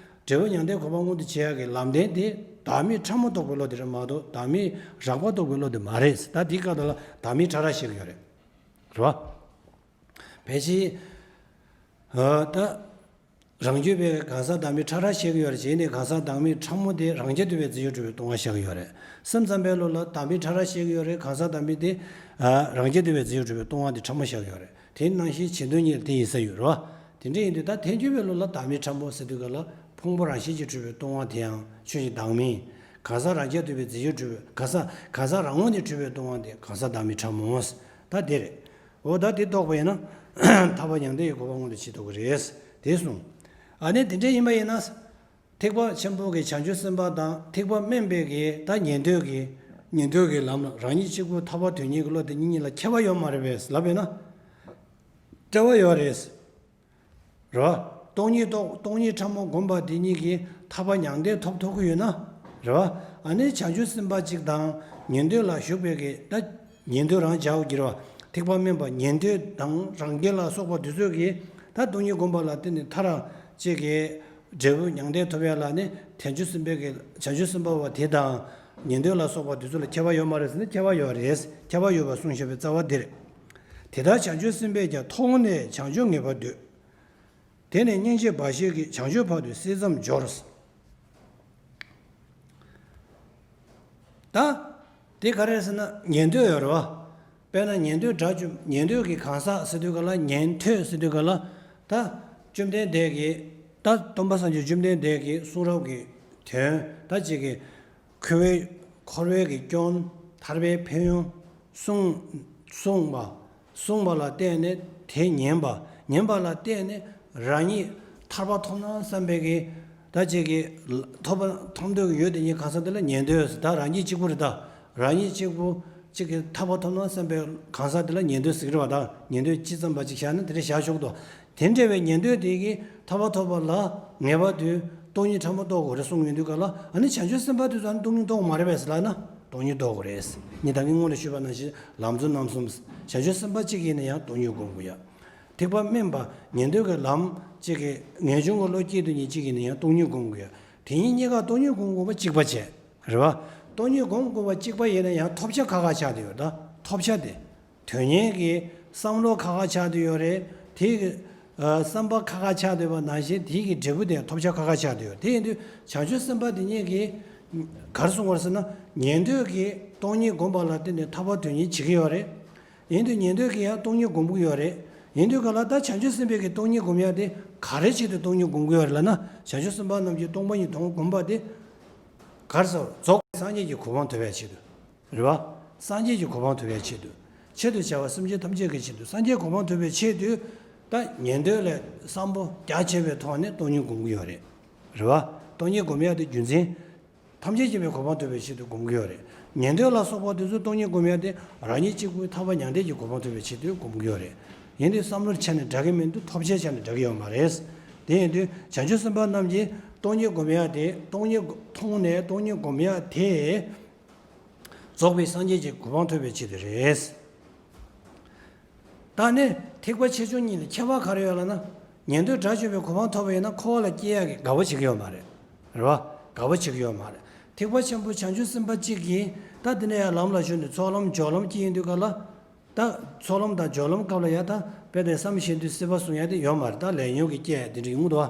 འབྲས་བུ་མྱང་འདས་གོ་འཕང་མངོན་དུ་བྱེད་ཡག་གི་ལམ་སྟོན་དེ་བདག་མེད་ཕྲ་མོ་རྟོགས་པའི་བློ་དེ་རེད་མ་གཏོགས་བདག་མེད་རགས་པ་རྟོགས་པའི་བློ་དེ་མ་རེད། ད་འདི་སྐབས་དེ་ལ་བདག་མེད་ཕྲ་རགས་བཤད་ཀྱི་ཡོད་རེད། རེད་བ། ཕལ་ཆེར། ཨ། ད། རང་རྒྱུད་པའི་གང་ཟག་བདག་མེད་ཕྲ་རགས་བཤད་ཀྱི་ཡོད་རེད། བྱས་ནས་གང་ཟག་བདག་མེད་ཕྲ་མོ་དེ་རང་རྐྱ་ཐུབ་པའི་རྫས་ཡོད་གྲུབ་པའི་སྟོང་པ་བཤད་ཀྱི་ཡོད་རེད། སེམས་ཙམ་པའི་བློ་ལ་བདག་མེད་ཕྲ་རགས་བཤད་ཀྱི་ཡོད་རེད། གང་ཟག་བདག་མེད་དེ། ཨ། རང་རྐྱ་ཐུབ་པའི་རྫས་ཡོད་གྲུབ་པའི་སྟོང་པ་དེ་ཕྲ་མོ་བཤད་ཀྱི་ཡོད་རེད། དེ་ནང་བཞིན་གཞན་དོན་གཉིས་ལ་དེ་ཡིན་ས་ཡོད་རེད་བ། དེ་འདྲ་ཡིན་དུས་ད་ཐལ་འགྱུར་བའི་བློ་ལ་བདག་མེད་ཕྲ་མོ་ཟེར་དུས་ག་ལ་ཕུང་པོ་རང་བཞིན་གྱིས་གྲུབ་པའི་སྟོང་པ་དེའང་ཆོས་ཅན་བདག་མེད། གང་ཟག་རང་རྐྱ་ཐུབ་པའི་རྫས་ཡོད་གྲུབ་པའི་གང་ཟག་གང་ཟག་རང་ངོས་ནས་གྲུབ་པའི་སྟོང་པ་དེ་གང་ཟག་བདག་མེད་ཕྲ་མོ། ད་དེ་རེད། འོ་ད་དེ་རྟོགས་པ་ཡིན་ན། ཐར་པ་མྱང་འདས་ཀྱི་གོ་འཕང་མངོན་དུ་བྱེད་ཐུབ་ཀྱི་རེད། དེ་གསུངས། ཨ་ནི་དེ་འདྲ་ཡིན་པ་ཡིན་ན། ཐེག་པ་ཆེན་པོ་གི་བྱང་ཆུབ་སེམས་དཔའ་དང་ཐེག་པ་དམན་པའི་གི་ད་ཉན་ཐོས་ཀྱི་ཉན་ཐོས་ཀྱི་ལམ་ལ་རང་ཉིད་གཅིག་པུ་ཐར་པ་དོན་གཉིས་ཀྱི་བློ་དེ་གཉིས་གཉིས་ལ་ཁྱད་པར་ཡོད་མ་རེད་པས་ལབ་པས་ན། འབྲེལ་བ་ཡོད་རེད། རེད་བ། སྟོང་ཉིད་རྟོགས་སྟོང་ཉིད་ཕྲ་མོ་བསྒོམས་པ་དེ་གཉིས་ཀྱིས་ཐར་པ་མྱང་འདས་ཐོབ་ཐུབ་ཀྱི་ཡོད་ན། རེད་བ། ཨ་ནི་བྱང་ཆུབ་སེམས་དཔའ་གཅིག་དང་ཉན་ཐོས་ལ་ཞུགས་པའི་གི་ད་ཉན་ཐོས་རང་བྱའོ་གྱུར་བ། ཐེག་པ་དམན་པ་ཉན་ཐོས་དང་རང་རྒྱལ་ལ་སོགས་པ་དེ་ཚོས་ཀྱིས་ད་སྟོང་ཉིད་བསྒོམས་པ་ལ་བརྟེན་ནས་ཐར་ར་གཅིག་གི་འབྲས་བུ་མྱང་འདས་ཐོབ་ཡ་ལ་ནི་བྱང་ཆུབ་སེམས་དཔའི་གི་བྱང་ཆུབ་སེམས་དཔའ་བ་དེ་དང་ཉན་ཐོས་ལ་སོགས་པ་དེ་ཚོ་ལ་ཁྱད་པར་ཡོད་མ་རེད་ཟེར་ན་ཁྱད་པར་ཡོད་རེད། ཁྱད་པར་ཡོད་པ་གསུངས་བཞག་པའི་རྩ་བ་འདི་རེད། དེ་ལྟར་བྱང་ཆུབ་སེམས་དཔས་ཀྱང་མཐོང་ནས་བྱང་ཆུབ་ངེས་པར་འདོད། དེ་ནས་སྙིང་རྗེ་འབའ་ཞིག་གིས་བྱང་ཆུབ་བར་དུ་སྲིད་མཚམས་སྦྱོར། ད། དེ་ག་རེ་ཟེར་ན་ཉན་ཐོས་ཡོད་རེད་བ། དཔེར་ན་ཉན་ཐོས་དགྲ་བཅོམ་ཉན་ཐོས་ཀྱི་གང་ཟག་ཟེར་དུས་ག་ལ་ཉན་ཐོས་ཟེར་དུས་ག་ལ། ད། བཅོམ་ལྡན་འདས་ཀྱིས། ད་སྟོན་པ་སངས་རྒྱས་བཅོམ་ལྡན་འདས་ཀྱི་གསུང་རབ་ཀྱི་དོན་ད་ཅིག་གི་འཁོར་བའི་འཁོར་བའི་གི་སྐྱོན་ཐར་པའི་ཕན་ཡོན་གསུངས་གསུངས་པ་གསུངས་པ་ལ་བརྟེན་ནས་དེ་ཉན་པ་ཉན་པ་ལ་བརྟེན་ནས་རང་ཉིད་ཐར་པ་ཐོབ་ན་བསམ་པའི་གི་ད་ཅིག་གི་ཐོབ་པ་ཐོབ་འདོད་ཀྱི་ཡོད་དེ་ཉིད་གང་ཟག་དེ་ལ་ཉན་ཐོས་ཟེར། ད་རང་ཉིད་གཅིག་པུ་རེད། ད་རང་ཉིད་གཅིག་པུ་གཅིག་གི་ཐར་པ་ཐོབ་ན་བསམ་པའི་གང་ཟག་དེ་ལ་ཉན་ཐོས་ཟེར་གི་རེད་བ། ད་ཉན་ཐོས་སྤྱི་ཙམ་པ་ཅིག་བཞག་ན་དེ་འདྲ་བཞག་ཆོག་ཏོ། དེ་འདྲ་བའི་ཉན་ཐོས་དེ་གིས་ཐར་པ་ཐོབ་པ་ལ་ངེས་པར་དུ་སྟོང་ཉིད་ཕྲ་མོ་རྟོགས་དགོས་རེད་གསུངས་ཡོང་དུས་ག་ལ། ཨ་ནི་བྱང་ཆུབ་སེམས་དཔའ་དེ་ཚོ་ཨ་ནི་སྟོང་ཉིད་རྟོགས་དགོས་མ་རེད་པས་ལབ་ན་སྟོང་ཉིད་རྟོགས་དགོས་རེད། ངས་ད་གིན་སྔོན་ལ་ཞུས་པ་ནང་བཞིན་ལམ་གཙོ་རྣམ་གསུམ། བྱང་ཆུབ་སེམས་དཔའ་གཅིག་ཡིན་ན་ཡང་སྟོང་ཉིད་སྒོམ་དགོས་ཡ། ཐེག་པ་དམན་པ་ཉན་ཐོས་ཀྱི་ལམ་གཅིག་གི་ངེས་འབྱུང་གི་བློ་སྐྱེས་དུས་ཉིད་གཅིག་ཡིན་ན་ཡང་སྟོང་ཉིད་སྒོམ་དགོས་ཡ། དེ་གཉིས་གཉིས་ཀ་སྟོང་ཉིད་སྒོམ་དགོས་པ་གཅིག་པ་བྱས། རེད་བ། སྟོང་ཉིད་སྒོམ་དགོས་པ་གཅིག་པ་ཡིན་ན་ཡང་ཐོབ་བྱ་ཁ་ཁ་ཆགས་བསྡད་ཡོད། ད་ཐོབ་བྱ་དེ། དོན་གཉེར་གྱི་བསམ་བློ་ཁ་ཁ་ཆགས་བསྡད་ཡོད་རེད། དེ་གི་ཨ་བསམ་པ་ཁ་ཁ་ཆགས་བསྡད་པ་ནང་བཞིན་དེ་གི་འབྲས་བུ་དེ་ཐོབ་བྱ་ཁ་ཁ་ཆགས་བསྡད་ཡོད། དེ་ཡིན་དུས་བྱང་ཆུབ་སེམས་དཔའ་དེ་ཉིད་ཀྱིས་ག་རེ་གསུངས་པ་རེད་ཟེར་ན། ཉན་ཐོས་ཀྱིས་སྟོང་ཉིད་སྒོམ་པ་ལ་བརྟེན་ནས་ཐར་པ་དོན་གཉེར་བྱེད་ཀྱི་ཡོད་རེད། ཡིན་དུས་ཉན་ཐོས་ཀྱིས་ཡང་སྟོང་ཉིད་སྒོམ་གྱི་ཡོད་རེད། ཡིན་དུས་ག་ལ་ད་བྱང་ཆུབ་སེམས་དཔའ་གིས་སྟོང་ཉིད་སྒོམ་ཡ་དེ་ག་རེ་ཆེད་དུ་སྟོང་ཉིད་སྒོམ་གྱི་ཡོད་རེད་ལབ་ན། བྱང་ཆུབ་སེམས་དཔའ་རྣམས་ཀྱིས་སྟོང་པ་ཉིད་དོན་སྒོམ་པ་དེ། ག་རེ་ཟེར། རྫོགས་པའི་སངས་རྒྱས་ཀྱི་གོ་འཕང་ཐོབ་པའི་ཆེད་དུ། རེད་བ། སངས་རྒྱས་ཀྱི་གོ་འཕང་ཐོབ་པའི་ཆེད་དུ། ཆེད་དུ་བྱ་བ་སེམས་ཅན་ཐམས་ཅད་ཀྱི་ཆེད་དུ། སངས་རྒྱས་གོ་འཕང་ཐོབ་པའི་ཆེད་དུ། ད་ཉན་ཐོས་ལས་བསམ་པ་རྒྱ་ཆེ་བའི་ཐོག་ནས་སྟོང་ཉིད་སྒོམ་གྱི་ཡོད་རེད། རེད་བ། སྟོང་ཉིད་སྒོམ་ཡག་དེ་རྒྱུ་མཚན། ཐམས་ཅད་མཁྱེན་པའི་གོ་འཕང་ཐོབ་པའི་ཆེད་དུ་སྒོམ་གྱི་ཡོད་རེད། ཉན་ཐོས་ལ་སོགས་པ་དེ་ཚོ་སྟོང་ཉིད་སྒོམ་ཡག་དེ་རང་ཉིད་གཅིག་པུའི་ཐར་པ་མྱང་འདས་ཀྱི་གོ་འཕང་ཐོབ་པའི་ཆེད་དུ་སྒོམ་གྱི་ཡོད་རེད། ཡིན་དུས་བསམ་བློའི་ཆ་ནས་འདྲ་གི་མི་འདུག་ཐོབ་བྱའི་ཆ་ནས་འདྲ་གི་ཡོད་མ་རེད། དེ་ཡིན་དུས་བྱང་ཆུབ་སེམས་དཔའ་རྣམས་ཀྱིས་སྟོང་ཉིད་སྒོམ་ཡག་དེ། སྟོང་ཉིད་མཐོང་ནས་སྟོང་ཉིད་སྒོམ་ཡག་དེ་རྫོགས་པའི་སངས་རྒྱས་ཀྱི་གོ་འཕང་ཐོབ་པའི་ཆེད་དུ་རེད། ད་ནི་ཐེག་པ་ཆེ་ཆུང་གཉིས་ལ་ཁྱད་པར་ག་རེ་ཡོད་ལབ་ན། ཉན་ཐོས་དགྲ་བཅོམ་པའི་གོ་འཕང་ཐོབ་པ་ཡིན་ན་འཁོར་བ་ལ་སྐྱེ་ཡག་གི་དགའ་བོ་བྱེད་ཀྱི་ཡོད་མ་རེད། རེད་བ། དགའ་བོ་བྱེད་ཀྱི་ཡོད་མ་རེད། ཐེག་པ་ཆེན་པོ་བྱང་ཆུབ་སེམས་དཔའ་གཅིག་གིས་ད་དེ་ནས་ཡང་ལམ་ལ་ཞུགས་ནས་ཚོགས་ལམ་སྦྱོར་ལམ་སྐྱེ་ཡོང་དུས་སྐབས་ལ། ད་ཚོགས་ལམ་དང་སྦྱོར་ལམ་སྐབས་ལ་ཡང་ད་དཔེ་དེ་བསམ་བཞིན་དུ་སྲིད་པ་སྲུང་ཡག་དེ་ཡོད་མ་རེད། ད་ལས་ཉོན་གྱི་སྐྱེ་ཡག་དེ་འདྲ་ཡོང་གི་འདུག་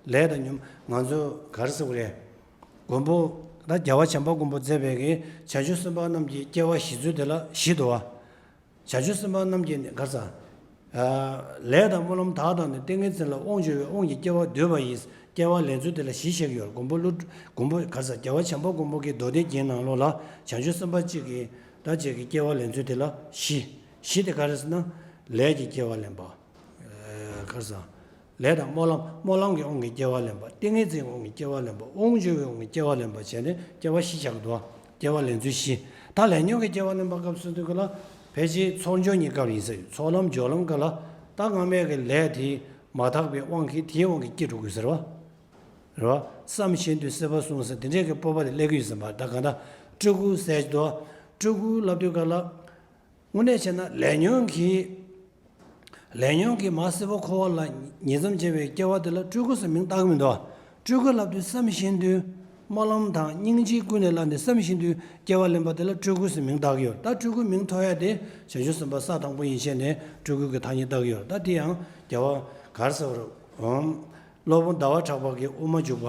བ། ལས་དང་ཉོན། ང་ཚོ་ག་རེ་ཟེར་དགོས་རེད། མགོན་པོ། ད་རྒྱལ་བ་བྱམས་པ་མགོན་པོ་མཛད་པའི་གི་བྱང་ཆུབ་སེམས་དཔའ་རྣམས་ཀྱི་སྐྱེ་བ་བཞི་ཚུལ་དེ་ལ་བཞི་འདུག་བ། བྱང་ཆུབ་སེམས་དཔའ་རྣམས་ཀྱི་ནི་ག་རེ་ཟེར། ལས་དང་སྨོན་ལམ་དག་དང་ནི། ཏིང་ངེ་འཛིན་ལ་དབང་འབྱོར་བའི་དབང་གི་སྐྱེ་བ་འདོད་པ་ཡིས། སྐྱེ་བ་ལེན་ཚུལ་དེ་ལ་བཞི་བཤད་ཀྱི་ཡོད་རེད། མགོན་པོ་ཀླུ། མགོན་པོ་ག་རེ་ཟེར། རྒྱལ་བ་བྱམས་པ་མགོན་པོ་གི་མདོ་སྡེ་རྒྱན་ནང་ལོགས་ལ་བྱང་ཆུབ་སེམས་དཔའ་གཅིག་གིས་ད་ཅིག་གི་སྐྱེ་བ་ལེན་ཚུལ་དེ་ལ་བཞི། བཞི་དེ་ག་རེ་ཟེར་ན། ལས་ཀྱི་སྐྱེ་བ་ལེན་པ། ག་རེ་ཟེར། ལས་དང་སྨོན་ལམ། སྨོན་ལམ་གྱི་དབང་གིས་སྐྱེ་བ་ལེན་པ། ཏིང་ངེ་འཛིན་གྱི་དབང་གིས་སྐྱེ་བ་ལེན་པ། དབང་འབྱོར་བའི་དབང་གིས་སྐྱེ་བ་ལེན་པ་བྱས་ནས་སྐྱེ་བ་བཞི་ཆགས་འདུག་སྐྱེ་བ་ལེན་ཚུལ་བཞི། ད་ལས་ཉོན་གྱི་སྐྱེ་བ་ལེན་པ་སྐབས་སུ་དུས་སྐབས་ལ། ཕལ་ཆེར་ཚོགས་སྦྱོར་གཉིས་སྐབས་ཡིན་ས་ཡོད། ཚོགས་ལམ་སྦྱོར་ལམ་སྐབས་ལ། ད་སྔ་མའི་གི་ལས་དེ་མ་དག་པའི་དབང་གིས་དེའི་དབང་གིས་སྐྱེ་འགྲོ་དགོས་ཟེར་བ། རེད་བ། བསམ་བཞིན་དུ་སྲིད་པ་སྲུང་ཟེར་དེ་འདྲས་ཀྱི་སྤོབས་པ་དེ་སླེབས་ཀྱི་ཡོད་ཟེར་བ། ད་གང་ལྟར་སྤྲུལ་སྐུ་ཟེར་གྱི་འདུག་སྤྲུལ་སྐུ་ལབ་དུས་སྐབས་ལ། དངོས་གནས་བྱས་ན་ལས་ཉོན་གྱི། ལས་ཉོན་གྱིས་མར་སྲིད་པ་འཁོར་བ་ལ་ཉེས་ཙམ་བྱས་པའི་སྐྱེ་བ་དེ་ལ་སྤྲུལ་སྐུ་ཟེར་མིང་བཏགས་ཀྱི་མི་འདུག་སྤྲུལ་སྐུ་ལབ་དུས་བསམ་བཞིན་དུ། སྨོན་ལམ་དང་སྙིང་རྗེ་ཀུན་ནས་བསླངས་ཏེ་བསམ་བཞིན་དུ་སྐྱེ་བ་ལེན་པ་དེ་ལ་སྤྲུལ་སྐུ་ཟེར་མིང་བཏགས་ཀྱི་ཡོད། ད་སྤྲུལ་སྐུ་མིང་ཐོགས་ཡ་དེ་བྱང་ཆུབ་སེམས་དཔའ་ས་དང་པོ་ཡན་ཆད་ནས་སྤྲུལ་སྐུ་གི་ཐ་སྙད་བཏགས་ཀྱི་ཡོད། ད་དེ་ཡང་རྒྱལ་བ་ག་རེ་ཟེར་བ་རེད། སློབ་དཔོན་ཟླ་བ་གྲགས་པ་གིས་དབུ་མ་འཇུག་པ།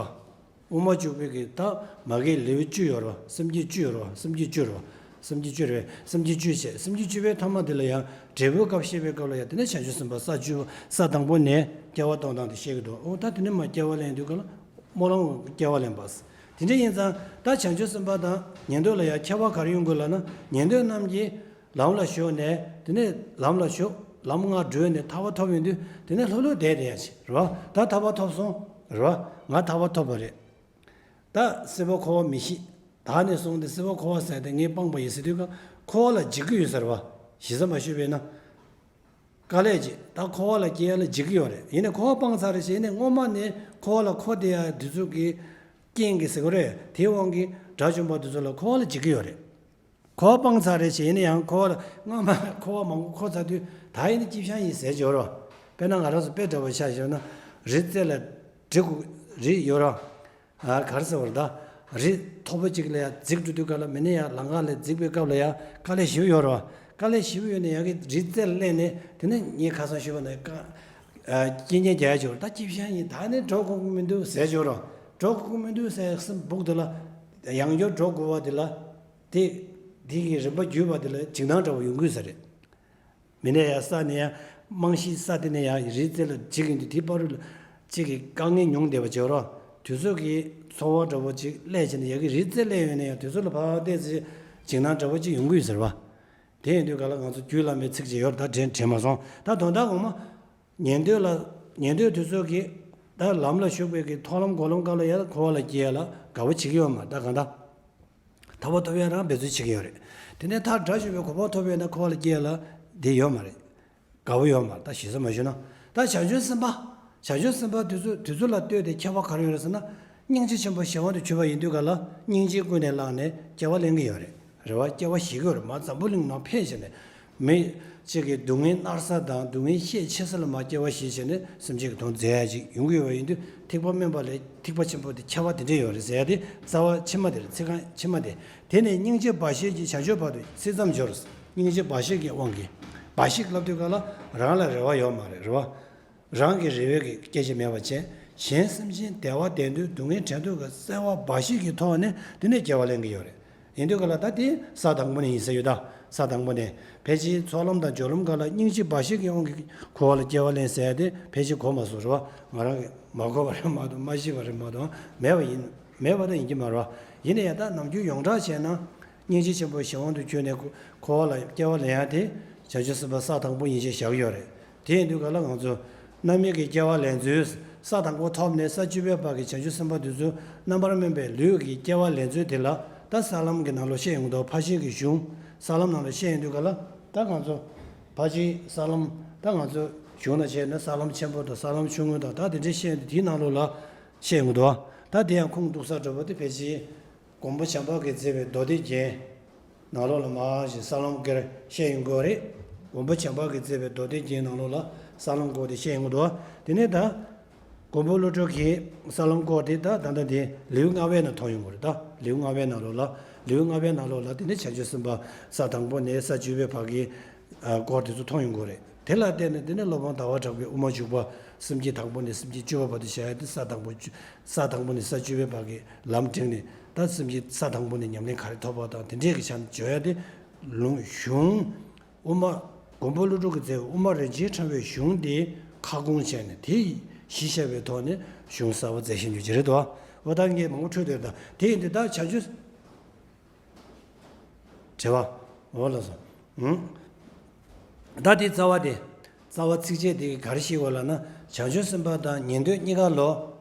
དབུ་མ་འཇུག་པའི་གི་ད་མ་གི་ལེའུ་བཅུ་ཡོད་རེད་བ། སེམས་བསྐྱེད་བཅུ་ཡོད་རེད་བ། སེམས་བསྐྱེད་བཅུ་རེད་བ། སེམས་བསྐྱེད་བཅུ་རེད། སེམས་བསྐྱེད་བཅུ་བྱས། སེམས་བསྐྱེད་བཅུ་པའི་ཐ་མ་དེ་ལ་ཡང་འབྲས་བུའི་སྐབས་བཤད་པའི་སྐབས་ལ་ཡང་དེ་ནས་བྱང་ཆུབ་སེམས་དཔའ་ས་བཅུ་ས་དང་པོ་ནས་སྐྱེ་བ་གཏོང་སྟངས་དེ་བཤད་ཀྱི་འདུག་འོ་ད་དེ་ནས་མར་སྐྱེ་བ་ལེན་དུས་སྐབས་ལ་སྨོན་ལམ་སྐྱེ་བ་ལེན་པ། དེ་འདྲ་ཡིན་ཙང་ད་བྱང་ཆུབ་སེམས་དཔའ་དང་ཉན་ཐོས་ལ་ཡང་ཁྱད་པར་ག་རེ་ཡོང་དགོས་ལབ་ན། ཉན་ཐོས་རྣམས་ཀྱིས་ལམ་ལ་ཞུགས་ནས། དེ་ནས་ལམ་ལ་ཞུགས། ལམ་ལྔ་བགྲོད་ནས་ཐར་པ་ཐོབ་ཡོང་དུས་དེ་ནས་ལྷོད་ལྷོད་བསྡད་བསྡད་ཡ་ཞིག་རེད་བ། ད་ཐར་པ་ཐོབ་སོང་། རེད་བ། ང་ཐར་པ་ཐོབ་པ་རེད། ད་སྲིད་པ་འཁོར་བ་མི་ཤེས། ད་ནས་བཟུང་སྟེ་སྲིད་པ་འཁོར་བ་ཟེར་དེ་ངས་སྤངས་པ་ཡིན་ཟེར་དུས་ཀ་འཁོར་བ་ལ་འཇིགས་ཀྱི་ཡོད་ཟེར་བ། ཞེ་ས་མ་ཞུས་པས་ན། དཀའ་ལས་ཀྱིས་ད་འཁོར་བ་ལ་སྐྱེ་ཡ་ལ་འཇིགས་ཀྱི་ཡོད་རེད། ཡིན་ནའི་འཁོར་བ་སྤངས་ཚར་རེད་ཞེས་ནས་སྔོན་མ་ནས་འཁོར་བ་ལ་འཁོར་བསྡད་ཡ་དེ་ཚོ་གི་རྐྱེན་གྱིས་ཟེར་གི་རེད། དེའི་དབང་གིས་དགྲ་བཅོམ་པ་དེ་ཚོ་ལ་འཁོར་བ་ལ་འཇིགས་ཀྱི་ཡོད་རེད། འཁོར་བ་སྤངས་ཚར་རེད་ཞེས་ཡིན་ན་ཡང་འཁོར་བ་ལ་སྔ་མ་འཁོར་བ་མང་པོ་འཁོར་ཚར་དུས་ད་ཡིན་ན་ཅི་བྱ་ཡིན་ཟེར་གྱི་ཡོད་རེད། དཔེར་ན་ང་རང་ཚོ་དཔེ་འདྲ་པོ་ཆ་བཞག་ན་རི་རྩེ་ལ་འགྲིག་གི་རི་ཡོད་རེད། ཨ་ག་རེ་ཟེར་བ་རེད། ད་རི་མཐོ་པོ་ཅིག་ལ་ཡ་འཛེགས་འགྲོ་དུས་སྐབས་ལ་མི་ནི་ཡ་ལམ་ཁ་ལ་འཛེགས་པའི་སྐབས་ལ་ཡ་དཀའ་ལས་ཞེ་པོ་ཡོད་རེད་བ། དཀའ་ལས་ཞེ་པོ་ཡོད་ནས་ཡ་གི་རི་རྩེ་ལ་སླེབས་ནས་དེ་ནས་ངས་ཁ་སང་ཞུས་པ་ནང་བཞིན་ཨ་སྐད་ངན་རྒྱག་ཡ་ཅིག་ཡོད་རེད། ད་ཅི་བྱ་ཡིན། ད་ནི་འགྲོ་དགོས་ཀྱི་མི་འདུག་ཟེར་གྱི་ཡོད་རེད། འགྲོ་དགོས་ཀྱི་མི་འདུག་ཟེར་སེམས་སྦུག་དེ་ལ་ཡང་བསྐྱར་འགྲོ་དགོས་པ་དེ་ལ། དེ། དེ་གི་རིམ་པ་བརྒྱུད་པ་དེ་ལ་འཇིགས་སྣང་འདྲ་བོ་ཡོང་གི་ཡོད་ས་རེད། མི་ནས་ཡང་ས་ནས་ཡང་རྨང་གཞིའི་ས་དེ་ནས་ཡང་རི་རྩེ་ལ་འཇིགས་ཡོང་དུས་དེའི་བར་དུ་ལ་གཅིག་གི་དཀའ་ངལ་མྱོང་བསྡད་པ་བྱེད་རོགས། དུས་ཚོད་ཀྱི་ཚོར་བ་འདྲ་བོ་ཅིག་སླེབས་བྱས་ནས་ཡ་གི་རི་རྩེ་སླེབས་ཡོང་ནས་ཡང་དུས་ཚོད་ལ་ཕར་བལྟས་ཚེ་འཇིགས་སྣང་འདྲ་བོ་ཅིག་ཡོང་གི་ཡོད་ཟེར་བ། དེ་ཡིན་དུས་ག་ལ་ང་ཚོ་རྒྱུད་བླ་མའི་ཚིག་ཅིག་ཡོད་རེད། ད་དྲན་དྲན་མ་སོང་། ད་དོན་དག་ངོ་མ། ཉན་ཐོས་ལ། ཉན་ཐོས་དེ་ཚོ་གིས་ད་ལམ་ལ་ཞུགས་པའི་གི་མཐོང་ལམ་སྒོམ་ལམ་སྐབས་ལ་ཡ་འཁོར་བ་ལ་སྐྱེ་ཡ་ལ་དགའ་བོ་བྱེད་ཀྱི་ཡོད་མ་རེད། ད་གང་ལྟར་ཐར་པ་ཐོབ་ཡ་རང་འབད་རྩོལ་བྱེད་ཀྱི་ཡོད་རེད། དེ་ནས་ད་དགྲ་བཅོམ་པའི་གོ་འཕང་ཐོབ་ཡོད་ན་འཁོར་བ་ལ་སྐྱེ་ཡ་ལ་དེ་ཡོད་མ་རེད། དགའ་བོ་ཡོད་མ་རེད། ད་ཞེ་ས་མ་ཞུས་ན། ད་བྱང་ཆུབ་སེམས་དཔའ། བྱང་ཆུབ་སེམས་དཔའ་དེ་ཚོ་དེ་ཚོ་ལ་ལྟོས་ཏེ་ཁྱད་པར་ག་རེ་ཡོད་རེད་ཟེར་ན། སྙིང་རྗེ་ཆེན་པོ་གཞན་དབང་དུ་གྱུར་པ་ཡིན་དུས་ག་ལ་སྙིང་རྗེ་ཀུན་ནས་བསླངས་ནས་སྐྱེ་བ་ལེན་གྱི་ཡོད་རེད། རེད་བ། སྐྱེ་བ་བཞེས་ཀྱི་ཡོད་རེད། མར་འཛམ་བུ་གླིང་ནང་ཕེབས་བྱས་ནས། མི་གཅིག་གི་སྡུག་བསྔལ་མནར་ས་དང་སྡུག་བསྔལ་ཤས་ཆེ་ས་ལ་མར་སྐྱེ་བ་བཞེས་བྱས་ནས་སེམས་ཅན་གྱི་དོན་མཛད་ཡ་ཅིག་ཡོང་གི་ཡོད་པ་ཡིན་དུས་ཐེག་པ་དམན་པ་ལས་ཐེག་པ་ཆེན་པོ་དེ་ཁྱད་པར་དེ་འདྲས་ཡོད་རེད་ཟེར་ཡ་དེ་རྩ་བ་ཕྱི་མ་དེ་རེད། ཚིག་རྐང་ཕྱི་མ་དེ། དེ་ནས་སྙིང་རྗེ་འབའ་ཞིག་གིས་བྱང་ཆུབ་བར་དུ་སྲིད་མཚམས་སྦྱོར། སྙིང་རྗེ་འབའ་ཞིག་གི་དབང་གིས། འབའ་ཞིག་ལབ་དུས་ག་ལ་རང་ལ་རེ་བ་ཡོད་མ་རེད། རེད་བ། རང་གི་རེ་བའི་གི་སྐད་ཆ་མེད་པ་བྱས། གཞན་སེམས་ཅན་བདེ་བ་ལྡན་འདོད་སྡུག་བསྔལ་བྲལ་འདོད་ཀྱི་བརྩེ་བ་འབའ་ཞིག་གི་ཐོག་ནས་དེ་ནས་སྐྱེ་བ་ལེན་གྱི་ཡོད་རེད། ཡིན་དུས་ག་ལ་ད་དེ་ས་དང་པོ་ནས་ཡིན་ས་ཡོད་ད། ས་དང་པོ་ནས་ཕལ་ཆེར་ཚོགས་ལམ་དང་སྦྱོར་ལམ་སྒང་ལ་སྙིང་རྗེ་འབའ་ཞིག་གི་དབང་གིས་འཁོར་བ་ལ་སྐྱེ་བ་ལེན་ཟེར་ཡ་དེ་ཕལ་ཆེར་གོ་མ་སོང་། རེད་བ། ང་རང་གིས་མ་གོ་བ་རེད་མ་གཏོགས་མ་ཤེས་པ་རེད་མ་གཏོགས་མེད་པ་ཡིན། མེད་པ་ད་ཡིན་གྱི་མ་རེད་བ། ཡིན་ན་ཡང་ད་ནམ་རྒྱུན་ཡོངས་གྲགས་བྱས་ན། སྙིང་རྗེ་ཆེན་པོའི་གཞན་དབང་དུ་གྱུར་ནས་འཁོར་བ་ལ་སྐྱེ་བ་ལེན་ཡ་དེ་བྱང་ཆུབ་སེམས་དཔའ་ས་དང་པོ་ཡིན་ཞེས་བཞག་ཡོད་རེད། དེ་ཡིན་དུས་ག་ལ་ང་ཚོ་རྣམ་སྨིན་གྱི་སྐྱེ་བ་ལེན་ཚུལ། ས་དང་པོ་ཐོབ་ནས་ས་བཅུ་པའི་བར་གྱི་བྱང་ཆུབ་སེམས་དཔའ་དེ་ཚོ་རྣམ་པར་སྨིན་པའི་ལུས་ཀྱི་སྐྱེ་བ་ལེན་ཚུལ་དེ་ལ་ད་ས་ལམ་གྱི་ནང་ལོགས་བཤད་ཡོང་གི་འདུག་ཕར་ཕྱིན་གྱི་གཞུང་ས་ལམ་ནང་ལ་བཤད་ཡོང་དུས་ག་ལ་ད་ང་ཚོ་ཕར་ཕྱིན་ས་ལམ་ད་ང་ཚོ་གཞུང་ནང་བྱས་ན་ས་ལམ་ཆེན་པོ་དང་ས་ལམ་ཆུང་ངུ་དང་ད་དེ་འདྲའི་བཤད་ཡོང་དུས་དེའི་ནང་ལོགས་ལ་བཤད་ཡོང་གི་འདུག་ད་དེ་ཡང་ཁུངས་གཏུགས་ས་འདྲ་པོ་དེ་ཕལ་ཆེར། མགོན་པོ་བྱམས་པ་གིས་མཛད་པའི་མདོ་སྡེ་རྒྱན་ནང་ལོགས་ལ་མར་ཞིག་ས་ལམ་སྐོར་བཤད་ཡོང་གི་ཡོད་རེད། མགོན་པོ་བྱམས་པ་གིས་མཛད་པའི་མདོ་སྡེ་རྒྱན་ནང་ལོགས་ལ་ས་ལམ་སྐོར་དེ་བཤད་ཡོང་གི་འདུག་དེ་ནས་ད་མགོན་པོ་ཀླུ་སྒྲུབ་ཀྱིས་ས་ལམ་སྐོར་དེ་ད་ད་ལྟ་དེ་ལེའུ་ལྔ་པའི་ནང་མཐོང་ཡོང་གི་རེད། ད་ལེའུ་ལྔ་པའི་ནང་ལོགས་ལ་ལེའུ་ལྔ་པའི་ནང་ལོགས་ལ་དེ་ནས་བྱང་ཆུབ་སེམས་དཔའ་ས་དང་པོ་ནས་ས་བཅུ་པའི་བར་གྱི་སྐོར་དེ་ཚོ་མཐོང་ཡོང་གི་རེད། དེ་ལ་བརྟེན་ནས་དེ་ནས་སློབ་དཔོན་ཟླ་བ་གྲགས་པས་དབུ་མ་འཇུག་པ་སེམས་བསྐྱེད་དང་པོ་ནས་སེམས་བསྐྱེད་བཅུ་པ་བར་དུ་བྱ་ཡ་དེ་ས་དང་པོ་བཅུ་ས་དང་པོ་ནས་ས་བཅུ་པའི་བར་གྱི་ལམ་བསྒྲིགས་ནས་ད་སེམས་བསྐྱེད་ས་དང་པོ་ནས་ཉམས་ལེན་ག་རེ་ཐོབ་པ་དང་དེ་འདྲས་ཀྱི་ཆ་ནས་བརྗོད་ཡ་དེ་ལུང་གཞུང་དབུ་མ་མགོན་པོ་ཀླུ་སྒྲུབ་ཀྱིས་མཛད་པའི་དབུ་མ་རིན་ཆེན་ཕྲེང་བའི་གཞུང་དེ་ཁ་སྐོང་བྱས་ནས་དེ་གཞི་བཞག་པའི་ཐོག་ནས་གཞུང་གསར་པ་མཛད་བཞིན་ཡོད་ཀྱི་རེད་དོ། འོ་ད་ངས་མང་པོ་འཕྲོས་དེར་ད་དེ་ཡིན་དུས་ད་བྱང་ཆུབ། དྲི་བ། འོ་ལགས་སོ། ཨུམ། ད་དེ་རྩ་བ་དེ། རྩ་བ་ཚིགས་བཅད་དེ་ག་རེ་ཞིག་ཡོད་ལབ་ན། བྱང་ཆུབ་སེམས་དཔའ་དང་ཉན་ཐོས་གཉིས་ཀ་ལོ།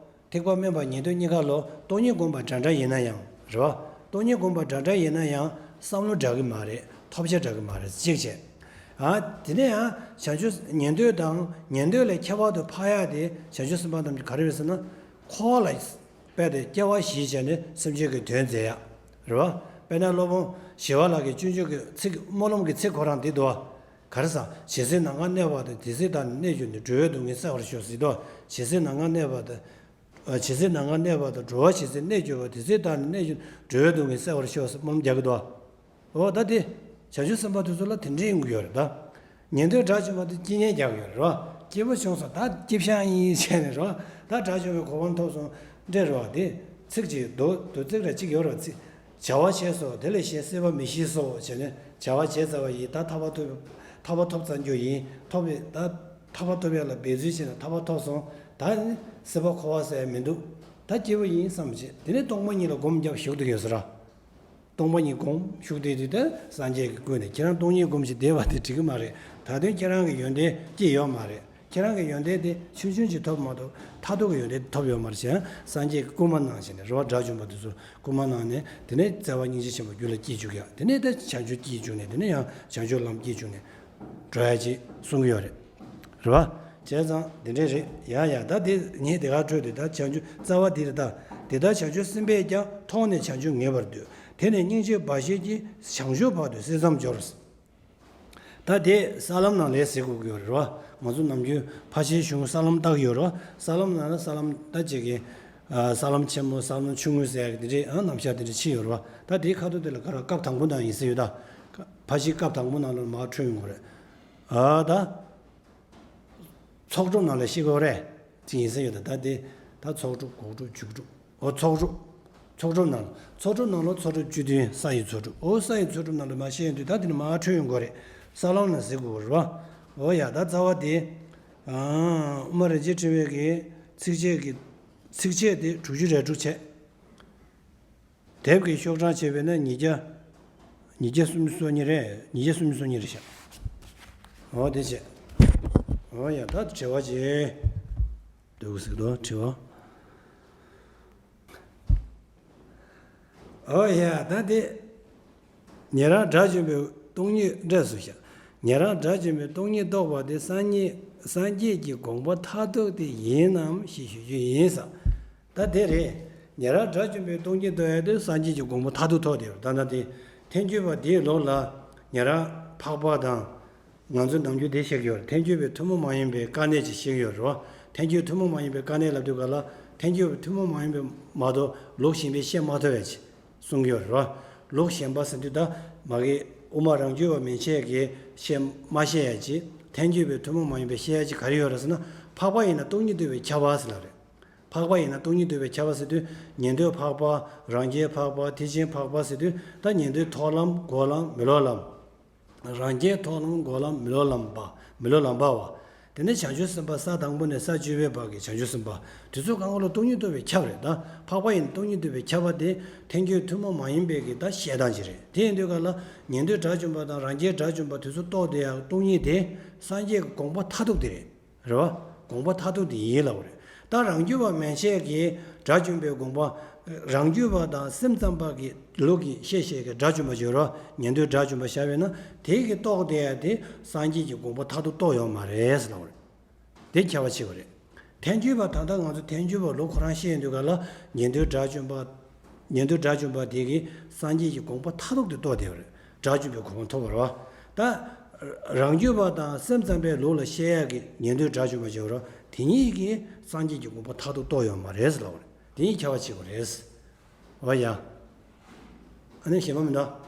ཐེག་པ་དམན་པ་ཉན་ཐོས་གཉིས་ཀ་ལོ། སྟོང་ཉིད་སྒོམ་པ་འདྲ་འདྲ་ཡིན་ན་ཡང་། རེད་བ། སྟོང་ཉིད་སྒོམ་པ་འདྲ་འདྲ་ཡིན་ན་ཡང་། བསམ་བློ་འདྲ་གི་མ་རེད། ཐོབ་བྱ་འདྲ་གི་མ་རེད། གཅིག་བྱས། ཨ། དེ་ནས་ཡང་བྱང་ཆུབ་ཉན་ཐོས་དང་ཉན་ཐོས་ལས་ཁྱད་པར་དུ་འཕགས་ཡ་དེ་བྱང་ཆུབ་སེམས་དཔའ་རྣམས་ཀྱི་ག་རེ་རེད་ཟེར་ན། འཁོར་བ་ལ། དཔེ་དེ་སྐྱེ་བ་བཞི་བྱས་ནས་སེམས་ཅན་གྱི་དོན་མཛད་ཡ། རེད་བ། དཔེར་ན་སློབ་དཔོན་ཞི་བ་ལྷ་གི་སྤྱོད་འཇུག་གི་ཚིག་སྨོན་ལམ་གྱི་ཚིག་ཁོ་རང་འདི་འདུག་བ། ག་རེ་ཟེར། ཇི་སྲིད་ནམ་མཁའ་གནས་པ་དང་དེ་སྲིད་བདག་ནི་གནས་གྱུར་ནས་འགྲོ་བའི་སྡུག་བསྔལ་བསལ་བར་ཤོག་ཟེར་དོ། ཇི་སྲིད་ནམ་མཁའ་གནས་པ་དང་། ཇི་སྲིད་ནམ་མཁའ་གནས་པ་དང་འགྲོ་བ་ཇི་སྲིད་གནས་གྱུར་པ་དེ་སྲིད་བདག་ནི་གནས་གྱུར་འགྲོ་བའི་སྡུག་བསྔལ་བསལ་བར་ཤོག་ཟེར་སྨོན་ལམ་རྒྱག་གི་འདུག་བ། འོ་ད་དེ། བྱང་ཆུབ་སེམས་དཔའ་དེ་ཚོ་ལ་དེ་འདྲའི་ཡོང་གི་ཡོད་རེད་ད། ཉན་ཐོས་དགྲ་བཅོམ་པ་དེ་སྐྱེ་ཉེན་རྒྱག་གི་ཡོད་རེད་རོ། སྐྱེས་བུ་བྱུང་སོང་ད་སྐྱེས་བཞག་ཡིན་བྱས་ནས་རོ། ད་དགྲ་བཅོམ་པའི་གོ་འཕང་ཐོབ་སོང་། འདྲེ་རོ་དེ། ཚིག་ཅིག་རྡོ་རྡོ་ཚིག་ར་གཅིག་ཡོད་རོ་ཚིག་བྱ་བ་བྱས་སོ་དེ་ལས་གཞན་སྲིད་པ་མི་ཤེས་སོ་བྱས་ནས་བྱ་བ་བྱས་ཚར་བ་ཡིན་ད་ཐར་པ་ཐོབ། ཐར་པ་ཐོབ་ཚར་རྒྱུ་ཡིན་ཐོབ་ཡིན་ད། ཐར་པ་ཐོབ་ཡ་ལ་འབད་རྩོལ་བྱས་ནས་ཐར་པ་ཐོབ་སོང་ད་ནི་སྲིད་པ་འཁོར་བ་ཟེར་ཡ་མི་འདུག་ད་སྐྱེས་བུ་ཡིན་བསམ་བྱས་དེ་ནས་སྟོང་པ་ཉིད་ལ་སྒོམ་རྒྱབ་བཞུགས་འདུག་ཡོད་ས་ར། སྟོང་པ་ཉིད་སྒོམ་ཤུགས་ལྡན་དུས་ད་སངས་རྒྱས་ཀྱི་སྐུ་ནས་ཁྱེད་རང་སྟོང་ཉིད་སྒོམ་ཞིག་བསྡད་པ་དེ་འགྲིག་གི་མ་རེད། ད་དུང་ཁྱེད་རང་གི་ཡོན་ཏན་སྐྱེས་ཡོད་མ་རེད། ཁྱེད་རང་གི་ཡོན་ཏན་དེ་ཆུང་ཆུང་ཅིག་ཐོབ་མ་གཏོགས་མཐར་ཐུག་གི་ཡོན་ཏན་དེ་ཐོབ་ཡོད་མ་རེད་ཟེར་ཡང་སངས་རྒྱས་ཀྱི་སྐུལ་མ་གནང་བྱས་ནས་རེ་བ་དགྲ་བཅོམ་པ་དེ་ཚོ་སྐུལ་མ་གནང་ནས་དེ་ནས་བརྩེ་བ་སྙིང་རྗེ་ཆེན་པོ་རྒྱུད་ལ་སྐྱེས་བཅུག་ཡ་དེ་ནས་ད་བྱང་ཆུབ་སྐྱེས་བཅུག་ནས་དེ་ནས་ཡང་བྱང་ཆུབ་ལམ་སྐྱེས་བཅུག་ནས་འགྲོ་ཡ་ཅིག་གསུང་གི་ཡོད་རེད། རེད་བ། བྱས་ཙང་དེ་འདྲས་རེད་ཡ་ཡ་ད་དེ་ངས་དེ་ག་འཕྲོས་དེ་ད་བྱང་ཆུབ་རྩ་བ་དེ་རེད་ད། དེ་ལྟར་བྱང་ཆུབ་སེམས་དཔས་ཀྱང་མཐོང་ནས་བྱང་ཆུབ་ངེས་པར་འདོད། དེ་ནས་སྙིང་རྗེ་འབའ་ཞིག་གིས་བྱང་ཆུབ་བར་དུ་གསེར་ཙམ་སྦྱོར། ད་དེ་ས་ལམ་ནང་ལས་ཟེར་དགོས་ཀྱི་ཡོད་རེད་བ། ང་ཚོ་ནམ་རྒྱུན་ཕར་ཕྱིན་གཞུང་ས་ལམ་བཏགས་ཡོད་རེད་བ། ས་ལམ་ནང་ལ་ས་ལམ་ད་ཅིག་གི་ས་ལམ་ཆེན་མོ་ས་ལམ་ཆུང་ངུ་ཟེར་ཡག་དེ་འདྲས་རྣམ་གཞག་དེ་འདྲས་ཕྱིན་ཡོད་རེད་བ། ད་དེའི་ཁ་ཐུག་དེ་ལ་ག་རེ་སྐབས་དང་པོ་ནང་ཡིན་ཟེར་ཡོད་ད། ཕར་ཕྱིན་སྐབས་དང་པོ་ནང་ལ་མར་འཕྲོས་ཡོང་གི་རེད། ཨ་ད། ཚོགས་སྒྲུབ་ནང་ལ་ཤེས་དགོས་རེད། ཅིག་ཡིན་ས་ཡོད་ད་ད་དེ་ད་ཚོགས་སྒྲུབ་འགོག་སྒྲུབ་འཇུག་སྒྲུབ་འོ་ཚོགས་སྒྲུབ། ཚོགས་སྒྲུབ་ནང་ཚོགས་སྒྲུབ་ནང་ལོ་ཚོགས་སྒྲུབ་བཅུ་བདུན་ས་ཡི་ཚོགས་སྒྲུབ་འོ་ས་ཡི་ཚོགས་སྒྲུབ་ནང་ལ་མ་ཤེས་ཡོང་དུས་ད་དེ་ནི་མ་འཕྲོད་ཡོང་དགོས་རེད། ས་ལམ་ལ་ཟེར་དགོས་རེད་བ། འོ་ཡ་ད་རྩ་བ་དེ། དབུ་མ་རིན་ཆེན་ཕྲེང་བའི་གི་ཚིགས་བཅད་ཀྱི་ཚིགས་བཅད་དེ་དྲུག་ཅུ་རེ་དྲུག་བྱས། དེབ་ཀྱི་ཤོག་གྲངས་བྱས་པས་ན་ཉིས་བརྒྱ། ཉིས་བརྒྱ་སུམ་ཅུ་སོ་གཉིས་རེད། ཉིས་བརྒྱ་སུམ་ཅུ་སོ་གཉིས་རེད་ཤག་འོ་དེ་བྱས། འོ་ཡ་ད་དྲི་བ་བྱེད། འདུག་ཟེར་དོ་དྲི་བ། འོ་ཡ་ད་དེ། ཉན་རང་དགྲ་བཅོམ་པའི་སྟོང་ཉིད་འདྲ་སུ་ཤག་ཉན་རང་དགྲ་བཅོམ་པའི་སྟོང་ཉིད་རྟོགས་པ་དེ་སངས་རྒྱས་སངས་རྒྱས་ཀྱི་དགོངས་པ་མཐར་ཐུག་དེ་ཡིན་ནམ་ཞེས་ཞུ་རྒྱུ་ཡིན་ཟེར། ད་དེ་རེད། ཉན་རང་དགྲ་བཅོམ་པའི་སྟོང་ཉིད་རྟོགས་ཡ་དེ་སངས་རྒྱས་ཀྱི་དགོངས་པ་མཐར་ཐུག་ཐོབ་དེ་ད་ལྟ་དེ། ཐལ་འགྱུར་བ་དེའི་ལུགས་ལ་ཉན་རང་འཕགས་པ་དང་། ང་ཚོ་ནམ་རྒྱུན་དེ་བཤད་ཀྱི་ཡོད་རེད། ཐལ་འགྱུར་བའི་ཐུན་མོང་མ་ཡིན་པའི་དཀའ་གནད་ཅིག་བཤད་ཀྱི་ཡོད་རེད་བ། ཐལ་འགྱུར་ཐུན་མོང་མ་ཡིན་པའི་དཀའ་གནད་ལབ་དུས་ག་ལ་ཐལ་འགྱུར་བའི་ཐུན་མོང་མ་ཡིན་པའི་མ་གཏོགས་ལུགས་གཞན་པའི་བཤད་མ་ཐུབ་པ་ཅིག་གསུང་གི་ཡོད་རེད་བ། ལུགས་གཞན་པ་ཟེར་དུས་ད་མ་གི་དབུ་མ་རང་རྒྱུད་པ་མན་ཆད་ཀྱིས་བཤད་མ་བཤད་ཡ་ཅིག་ཐལ་འགྱུར་བའི་ཐུན་མོང་མ་ཡིན་པའི་བཤད་ཡ་ཅིག་ག་རེ་ཡོད་རེད་ཟེར་ན་འཕགས་པ་ཡིན་ན་སྟོང་ཉིད་རྟོགས་པའི་ཁྱབ་པ་ཟེར་ལབ་རེད། འཕགས་པ་ཡིན་ན་སྟོང་ཉིད་རྟོགས་པའི་ཁྱབ་པ་ཟེར་དུས་ཉན་ཐོས་འཕགས་པ་རང་རྒྱལ་འཕགས་པ་ཐེག་ཆེན་འཕགས་པ་ཟེར་དུས་ད་ཉན་ཐོས་ཐོག་ལམ་འགོག་ལམ་མི་སློབ་ལམ། རང་རྒྱལ་ཐོག་ལམ་འགོག་ལམ་མི་སློབ་ལམ་པ་མི་སློབ་ལམ་པ་བ། དེ་ནས་བྱང་ཆུབ་སེམས་དཔའ་ས་དང་པོ་ནས་ས་བཅུ་པའི་བར་གྱི་བྱང་ཆུབ་སེམས་དཔའ་དེ་ཚོ་གང་ག་ལ་སྟོང་ཉིད་རྟོགས་པས་ཁྱབ་རེད། ད་འཕགས་པ་ཡིན་སྟོང་ཉིད་རྟོགས་པས་ཁྱབ་པ་དེ་ཐལ་འགྱུར་ཐུན་མོང་མ་ཡིན་པའི་གི་ད་བཤད་སྟངས་ཅིག་རེད། དེ་ཡིན་དུས་ག་ལ་ཉན་ཐོས་དགྲ་བཅོམ་པ་དང་རང་རྒྱལ་དགྲ་བཅོམ་པ་དེ་ཚོ་རྟོགས་བསྡད་ཡག་སྟོང་ཉིད་དེ་སངས་རྒྱས་ཀྱི་དགོངས་པ་མཐར་ཐུག་དེ་རེད། རེད་བ། དགོངས་པ་མཐར་ཐུག་དེ་ཡིན་ལབ་རེད། ད་རང་རྒྱུད་པ་མན་ཆད་ཀྱི་དགྲ་བཅོམ་པའི་དགོངས་པ། རང་རྒྱུད་པ་དང་སེམས་ཙམ་པ་གི་ལུགས་ཀྱི་བཤད་བཤད་ཀྱི་དགྲ་བཅོམ་པ་ཅིག་ཡོད་རེད་བ། ཉན་ཐོས་དགྲ་བཅོམ་པ་བཞག་པས་ན་དེ་གི་རྟོགས་བསྡད་ཡག་དེ་སངས་རྒྱས་ཀྱི་དགོངས་པ་མཐར་ཐུག་རྟོགས་ཡོད་མ་རེད་ལབ་རེད། དེ་ཁྱབ་པ་ཆེ་བ་རེད། ཐལ་འགྱུར་བ་ད་ལྟ་ང་ཚོ་ཐལ་འགྱུར་བ་ལུགས་ཁོ་རང་བཤད་ཡོང་དུས་ག་ལ་ཉན་ཐོས་དགྲ་བཅོམ་པ། ཉན་ཐོས་དགྲ་བཅོམ་པ་དེ་གིས་སངས་རྒྱས་ཀྱི་དགོངས་པ་མཐར་ཐུག་དེ་རྟོགས་བསྡད་པ་རེད། དགྲ་བཅོམ་པའི་གོ་འཕང་ཐོབ་པ་རེད་བ། ད་རང་རྒྱུད་པ་དང་སེམས་ཙམ་པའི་ལུགས་ལ་བཤད་ཡག་གི་ཉན་ཐོས་དགྲ་བཅོམ་པ་ཅིག་ཡོད་རེད་བ། དེ་གཉིས་ཀྱིས་སངས་རྒྱས་ཀྱི་དགོངས་པ་མཐར་ཐུག་རྟོགས་ཡོད་མ་རེད་ཟེར་ལབ་པ་རེད། དེ་གཉིས་ཁྱད་པར་ཆེ་བ་རེད། འོ་ཡ། ཨ་ནི་ཞེ་མ་མི་འདུག